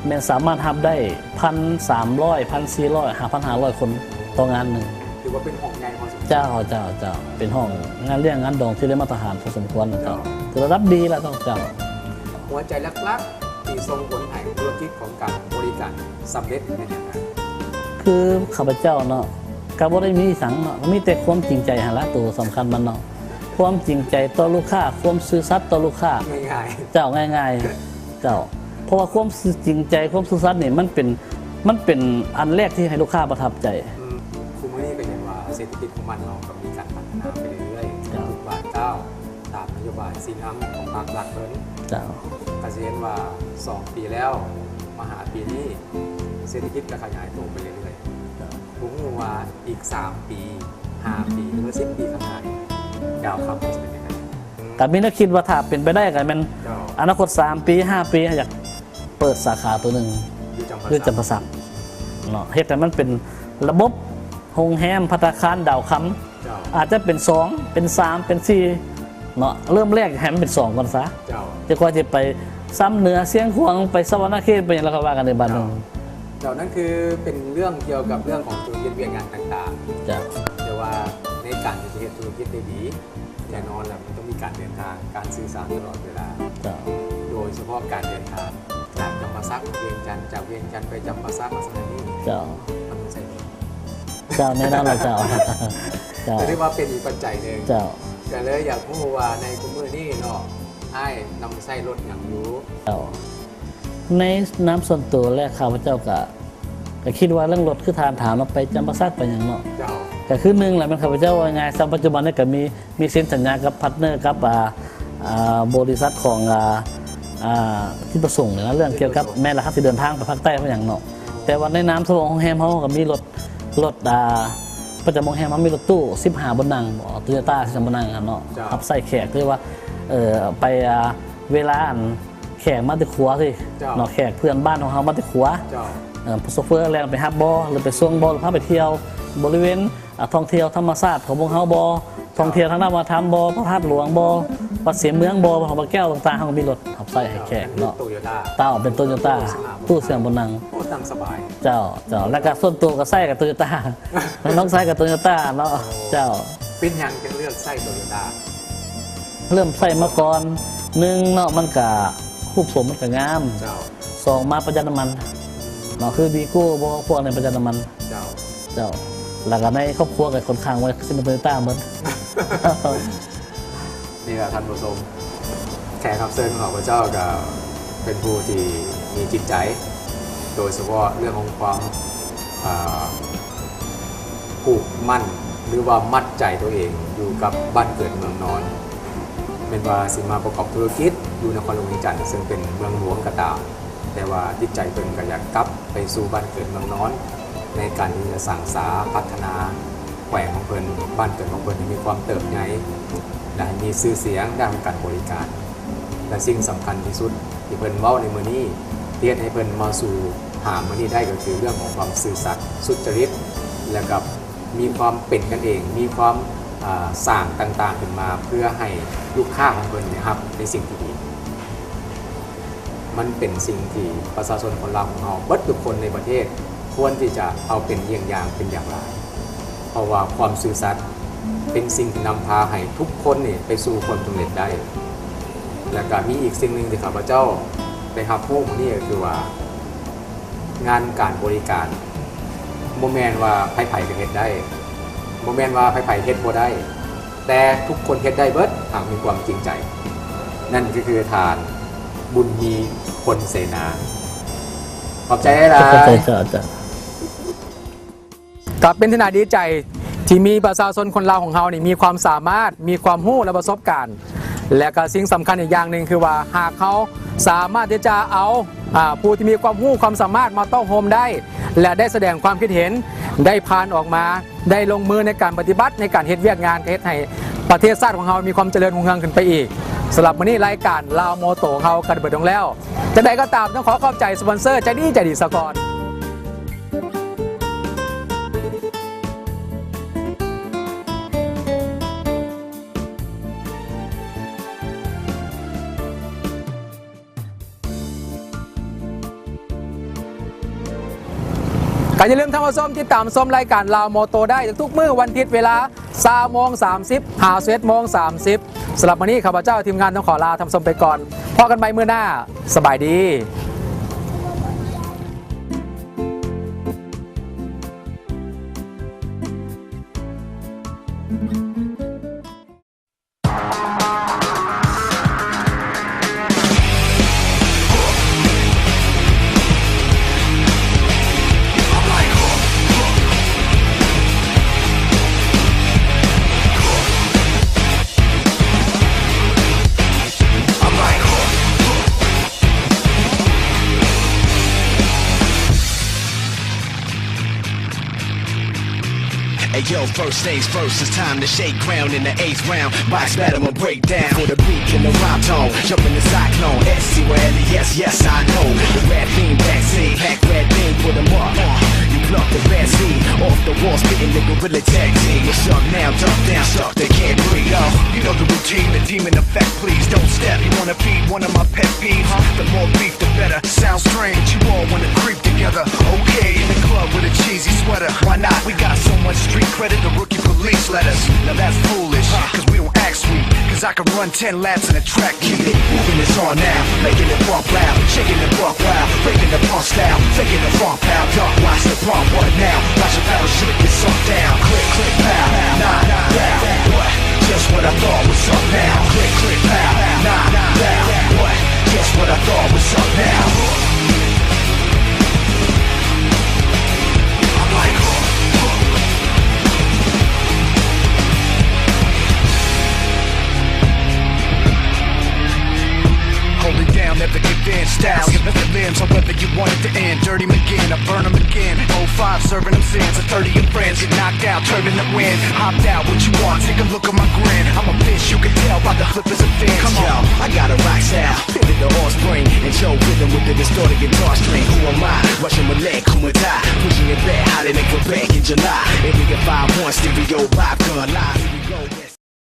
ແມ່ນສາມາດຮັບໄດ້ ພັນສາມຮ້ອຍ ພັນສີ່ຮ້ອຍ ຫາ ພັນຫ້າຮ້ອຍຄົນຕໍ່ງານໜຶ່ງ. ຖືວ່າເປັນຫ້ອງໃຫຍ່ພໍສົມຄວນ. ເຈົ້າ ເຈົ້າ ເຈົ້າ. ເປັນຫ້ອງງານລ້ຽງງານດອງທີ່ໄດ້ມາດຕະຖານພໍສົມຄວນ. ເຈົ້າ. ເຈົ້າ ຄືລະດັບດີລະເນາະ. ເຈົ້າ. ຫົວໃຈຫຼັກໆ ທີ່ສົ່ງຜົນໃຫ້ທຸລະກິດຂອງການບໍລິການສຳເລັດແມ່ນຫຍັງ? ຄືຂ້າພະເຈົ້າເນາະ ກໍບໍ່ໄດ້ມີຫຍັງເນາະ ມີແຕ່ຄວາມຈິງໃຈຫັ້ນລະ ໂຕສຳຄັນມັນເນາະ ຄວາມຈິງໃຈຕໍ່ລູກຄ້າ ຄວາມຊື່ສັດຕໍ່ລູກຄ້າ. ງ່າຍໆ ເຈົ້າ ງ່າຍໆ ເຈົ້າ. ເພາະວ່າຄວາມຊື່ ຈິງໃຈ ຄວາມຊື່ສັດນີ້ ມັນເປັນ ມັນເປັນອັນແລກທີ່ໃຫ້ລູກຄ້າປະທັບໃຈ. ອືມ ທຸກມື້ນີ້ກໍເຫັນວ່າເສດຖະກິດຂອງບ້ານເຮົາກໍມີການພັດທະນາໄປເລື້ອຍໆ ເຈົ້າ ທຸກບາດກ້າວ ຕາມນະໂຍບາຍສີ່ງາມຂອງພາກລັດເພິ່ນ. ເຈົ້າ. ກໍຊິເຫັນວ່າສອງປີແລ້ວ ມາຫາປີນີ້ ເສດຖະກິດກໍຂະຫຍາຍໂຕໄປເລື້ອຍໆ. ເຈົ້າ. ບໍ່ຮູ້ວ່າອີກສາມປີ ຫ້າປີ ຫຼືວ່າສິບປີຂ້າງໜ້ານີ້ ດາວຄຳມັນຈະເປັນຈັ່ງໃດ? ກໍມີແນວຄິດວ່າຖ້າເປັນໄປໄດ້ກໍແມ່ນ ເຈົ້າ ອະນາຄົດສາມປີ ຫ້າປີ ເຮົາຢາກເປີດສາຂາຕົວໜຶ່ງຢູ່ຈຳປາສັກ ຢູ່ຈຳປາສັກເນາະ ເຮັດໃຫ້ມັນເປັນລະບົບໂຮງແຮມ ພັດຕາຄານ ດາວຄຳ ເຈົ້າ ອາດຈະເປັນສອງ ເປັນສາມ ເປັນສີ່ເນາະ ເລີ່ມແລກໃຫ້ມັນເປັນສອງກ່ອນຊະ ເຈົ້າ ຈະຄ່ອຍຊິໄປຊຳເໜືອ ຊຽງຂວາງ ໄປສະຫວັນນະເຂດ ໄປຫຍັງ ແລ້ວຄ່ອຍວ່າກັນໃນບາດໜຶ່ງ ເຈົ້າ ນັ້ນຄືເປັນເລື່ອງກ່ຽວກັບເລື່ອງຂອງທຸລະກິດວຽກງານຕ່າງໆ ເຈົ້າ ແຕ່ວ່າໃນການທີ່ຈະເຮັດທຸລະກິດໄດ້ດີ ແນ່ນອນແລ້ວ ມັນຕ້ອງມີການເດີນທາງ ການສື່ສານຕະຫຼອດເວລາ ເຈົ້າ ໂດຍສະເພາະການເດີນທາງຈາກຈຳປາສັກມາວຽງຈັນ ຈາກວຽງຈັນໄປຈຳປາສັກ ລັກສະນະນີ້ ເຈົ້າ ມັນຕ້ອງໃຊ້ລົດ ເຈົ້າ ແນ່ນອນລະເຈົ້າ ເຈົ້າ ກໍຖືວ່າເປັນອີກປັດໄຈໜຶ່ງ ເຈົ້າ ກໍເລີຍຢາກຮູ້ວ່າໃນທຸກມື້ນີ້ເນາະ ອ້າຍນຳໃຊ້ລົດຫຍັງຢູ່? ເຈົ້າ ໃນນາມສ່ວນຕົວແລ້ວ ຂ້າພະເຈົ້າກະ ກະຄິດວ່າເລື່ອງລົດ ຄືທ່ານຖາມເນາະ ໄປຈຳປາສັກໄປຫຍັງເນາະ ເຈົ້າ ກະຄືໜຶ່ງແຫຼະ ແມ່ນຂ້າພະເຈົ້າ ເວົ້າງ່າຍໆ ຊຳປັດຈຸບັນນີ້ກະມີ ມີເຊັນສັນຍາກັບພາດເນີກັບ ອ່າ ອ່າ ບໍລິສັດຂອງ ອ່າ ອ່າ ທິດປະສົງນີ້ນະ ເລື່ອງກ່ຽວກັບ ແມ່ນລະ ເຮົາຊິເດີນທາງໄປພາກໃຕ້ພາກຫຍັງເນາະ ແຕ່ວ່າໃນນາມສະເພາະໂຮງແຮມເຮົາກະມີລົດ ລົດ ອ່າ ປະຈຳໂຮງແຮມເຮົາມີລົດຕູ້ສິບຫ້າບ່ອນນັ່ງ ໂຕໂຍຕ້າສິບຫ້າບ່ອນນັ່ງຫັ້ນເນາະ ເຈົ້າ ຮັບໃຊ້ແຂກ ຄືວ່າ ເອີ ໄປ ອ່າ ເວລາອັນ ແຂກມາແຕ່ຂົວຊິ ເຈົ້າ ເນາະ ແຂກເພື່ອນບ້ານຂອງເຮົາມາແຕ່ຂົວ ເຈົ້າ ເອີ ໂຊເຟີແລ່ນໄປຮັບບໍ່ ຫຼືໄປສົ່ງບໍ່ ຫຼືພາໄປທ່ຽວບໍລິເວນ ອ່າ ທ່ອງທ່ຽວທຳມະຊາດຂອງພວກເຮົາບໍ່ ເຈົ້າ ທ່ອງທ່ຽວທາງດ້ານວັດທະນະທຳບໍ່ ພະທາດຫຼວງບໍ່ ວັດສຽງເມືອງບໍ່ ວັດພະແກ້ວຕ່າງໆ ເຮົາກໍມີລົດຮັບໃຊ້ໃຫ້ແຂກເນາະ ເຈົ້າ ໂຕໂຍຕ້າ ເຈົ້າ ເປັນໂຕໂຍຕ້າ ຕູ້ສິບຫ້າບ່ອນນັ່ງ ໂອ້ ນັ່ງສະບາຍ ເຈົ້າ ເຈົ້າ ແລ້ວກໍສ່ວນຕົວກໍໃຊ້ກັບໂຕໂຍຕ້າ ນ້ອງໃຊ້ກັບໂຕໂຍຕ້າເນາະ ໂອ້ ເຈົ້າ ເປັນຫຍັງຈຶ່ງເລືອກໃຊ້ໂຕໂຍຕ້າ? ເລີ່ມໃຊ້ມາກ່ອນ ໜຶ່ງເນາະ ມັນກະຮູບຊົມມັນກະງາມ ເຈົ້າ ສອງມາປະຢັດນ້ຳມັນເນາະ ຄືວີໂກ້ບໍ່ ພວກນີ້ປະຢັດນ້ຳມັນ ເຈົ້າ ເຈົ້າ ແລ້ວກະໃນຄອບຄົວກະຂ້ອນຂ້າງວ່າຊິເປັນໂຕໂຍຕ້າໝົດ ນີ້ລະທ່ານຜູ້ຊົມ ແຂກຮັບເຊີນຂອງຂ້າພະເຈົ້າກະເປັນຜູ້ທີ່ມີຈິດໃຈ ໂດຍສະເພາະເລື່ອງຂອງຄວາມ ອ່າ ຜູກໝັ້ນ ຫຼືວ່າມັດໃຈຕົວເອງຢູ່ກັບບ້ານເກີດເມືອງນອນ ແມ່ນວ່າຊິມາປະກອບທຸລະກິດຢູ່ນະຄອນຫຼວງວຽງຈັນ ເຊິ່ງເປັນເມືອງຫຼວງກໍຕາມ ແຕ່ວ່າຈິດໃຈເພິ່ນກໍຢາກກັບໄປສູ່ບ້ານເກີດເມືອງນອນ ໃນການທີ່ຈະສ້າງສາພັດທະນາແຂວງຂອງເພິ່ນ ບ້ານເກີດຂອງເພິ່ນໃຫ້ມີຄວາມເຕີບໃຫຍ່ ແລະ ໃຫ້ມີຊື່ສຽງດ້ານການບໍລິການ ແລະ ສິ່ງສຳຄັນທີ່ສຸດ ທີ່ເພິ່ນເວົ້າໃນມື້ນີ້ ທີ່ເຮັດໃຫ້ເພິ່ນມາສູ່ຫາມື້ນີ້ໄດ້ ກໍຄືເລື່ອງຂອງຄວາມຊື່ສັດ ສຸດຈະລິດ ແລະ ກໍມີຄວາມເປັນກັນເອງ ມີຄວາມ ອ່າ ສ້າງຕ່າງໆຂຶ້ນມາ ເພື່ອໃຫ້ລູກຄ້າຂອງເພິ່ນໄດ້ຮັບໃນສິ່ງທີ່ດີ. ມັນເປັນສິ່ງທີ່ປະຊາຊົນຄົນລາວຂອງເຮົາເບິດທຸກຄົນໃນປະເທດ ຄວນທີ່ຈະເອົາເປັນເຢ້ຽງຢ່າງເປັນຢ່າງຫຼາຍ. ເພາະວ່າຄວາມຊື່ສັດເປັນສິ່ງທີ່ນຳພາໃຫ້ທຸກຄົນນີ້ໄປສູ່ຄວາມສຳເລັດໄດ້. ແລ້ວກະມີອີກສິ່ງໜຶ່ງທີ່ຂ້າພະເຈົ້າໄດ້ຮັບຮູ້ມື້ນີ້ກໍຄືວ່າ ງານການບໍລິການ ບໍ່ແມ່ນວ່າໃຜໆກໍເຮັດໄດ້, ບໍ່ແມ່ນວ່າໃຜໆເຮັດບໍ່ໄດ້, ແຕ່ທຸກຄົນເຮັດໄດ້ເບິດ ຫາກມີຄວາມຈິງໃຈ. ນັ້ນກໍຄືທ່ານ ບຸນມີ ພົນເສນາ. ຂອບໃຈຫຼາຍໆ. ຂອບໃຈເຈົ້າ. ກໍເປັນທີ່ໜ້າດີໃຈທີ່ມີປະຊາຊົນຄົນລາວຂອງເຮົານີ້ມີຄວາມສາມາດ, ມີຄວາມຮູ້ ແລະ ປະສົບການ ແລະ ກໍສິ່ງສຳຄັນອີກຢ່າງໜຶ່ງຄືວ່າ ຫາກເຮົາສາມາດທີ່ຈະເອົາ ອາ ຜູ້ທີ່ມີຄວາມຮູ້ຄວາມສາມາດມາຕ້ອງໂຮມໄດ້ ແລະ ໄດ້ສະແດງຄວາມຄິດເຫັນ ໄດ້ຜ່ານອອກມາ ໄດ້ລົງມືໃນການປະຕິບັດ ໃນການເຮັດວຽກງານ ກໍເຮັດໃຫ້ປະເທດຊາດຂອງເຮົາມີຄວາມຈະເລີນຮຸ່ງເຮືອງຂຶ້ນໄປອີກ. ສຳລັບມື້ນີ້ລາຍການລາວມໍໂຕຂອງເຮົາກໍໄດ້ເບິດລົງແລ້ວ. ຈັ່ງໃດກໍຕາມ ຕ້ອງຂໍຂອບໃຈສະປອນເຊີໃຈດີໃຈດີສາກ່ອນ. ກໍຢ່າລືມທ່ານຜູ້ຊົມຕິດຕາມຊົມລາຍການລາວມໍໂຕໄດ້ທຸກໆມື້ວັນທິດເວລາຊາວໂມງສາມສິບ ຫາສິບເອັດໂມງສາມສິບ. ສຳລັບມື້ນີ້ ຂ້າພະເຈົ້າທີມງານຕ້ອງຂໍລາທ່ານຜູ້ຊົມໄປກ່ອນ. ພໍ້ກັນໃໝ່ມື້ໜ້າ. ສະບາຍດີ. Yo, first things first, it's time to shake ground in the eighth round. Box battle, I'ma break down. For the beat in the rhyme tone, jump in the cyclone. S C Y L E S, yes, I know. The rap being backseat, pack red beam, put 'em up. You block the bad seed, off the wall, spitting the gorilla tag team. What's up now? Jump down, stuck, they can't breathe. Yo, you know the routine, the demon effect, please don't step. You wanna be one of my pet peeves? The more beef, the better. Sounds strange, you all wanna creep together. Okay, in the club with a cheesy sweater. Why not? We got so much street credit, the rookie police let us. Now that's foolish, 'cause we don't act sweet. 'Cause I can run ten laps in a track. Keep it moving, it's on now. Making it buck loud, shaking it buck wild, breaking the punk style, faking the funk pound. Duck, watch the pump, what now? Watch the battleship get sunk down. Click, click, pow, nine, down. What? Just what I thought was up now. Click, click, pow, nine, down. What? Just what I thought was up now. I'm like, hold it down, never give in. Styles, limbs, however you want it to end. Dirty McGinn, I burn 'em again. Oh five, serving 'em sins. A thirty of friends get knocked out, turn in the wind. Hopped out, what you want? Take a look at my grin. I'm a bitch, you can tell by the flippers of fins. Come on. Yo, I got a rock style. Pivot the offspring and show rhythm with the distorted guitar string. Who am I? Russian Malek, Kumita. Pushing it back, how they make it back in July. Every five one stereo, vibe gun live.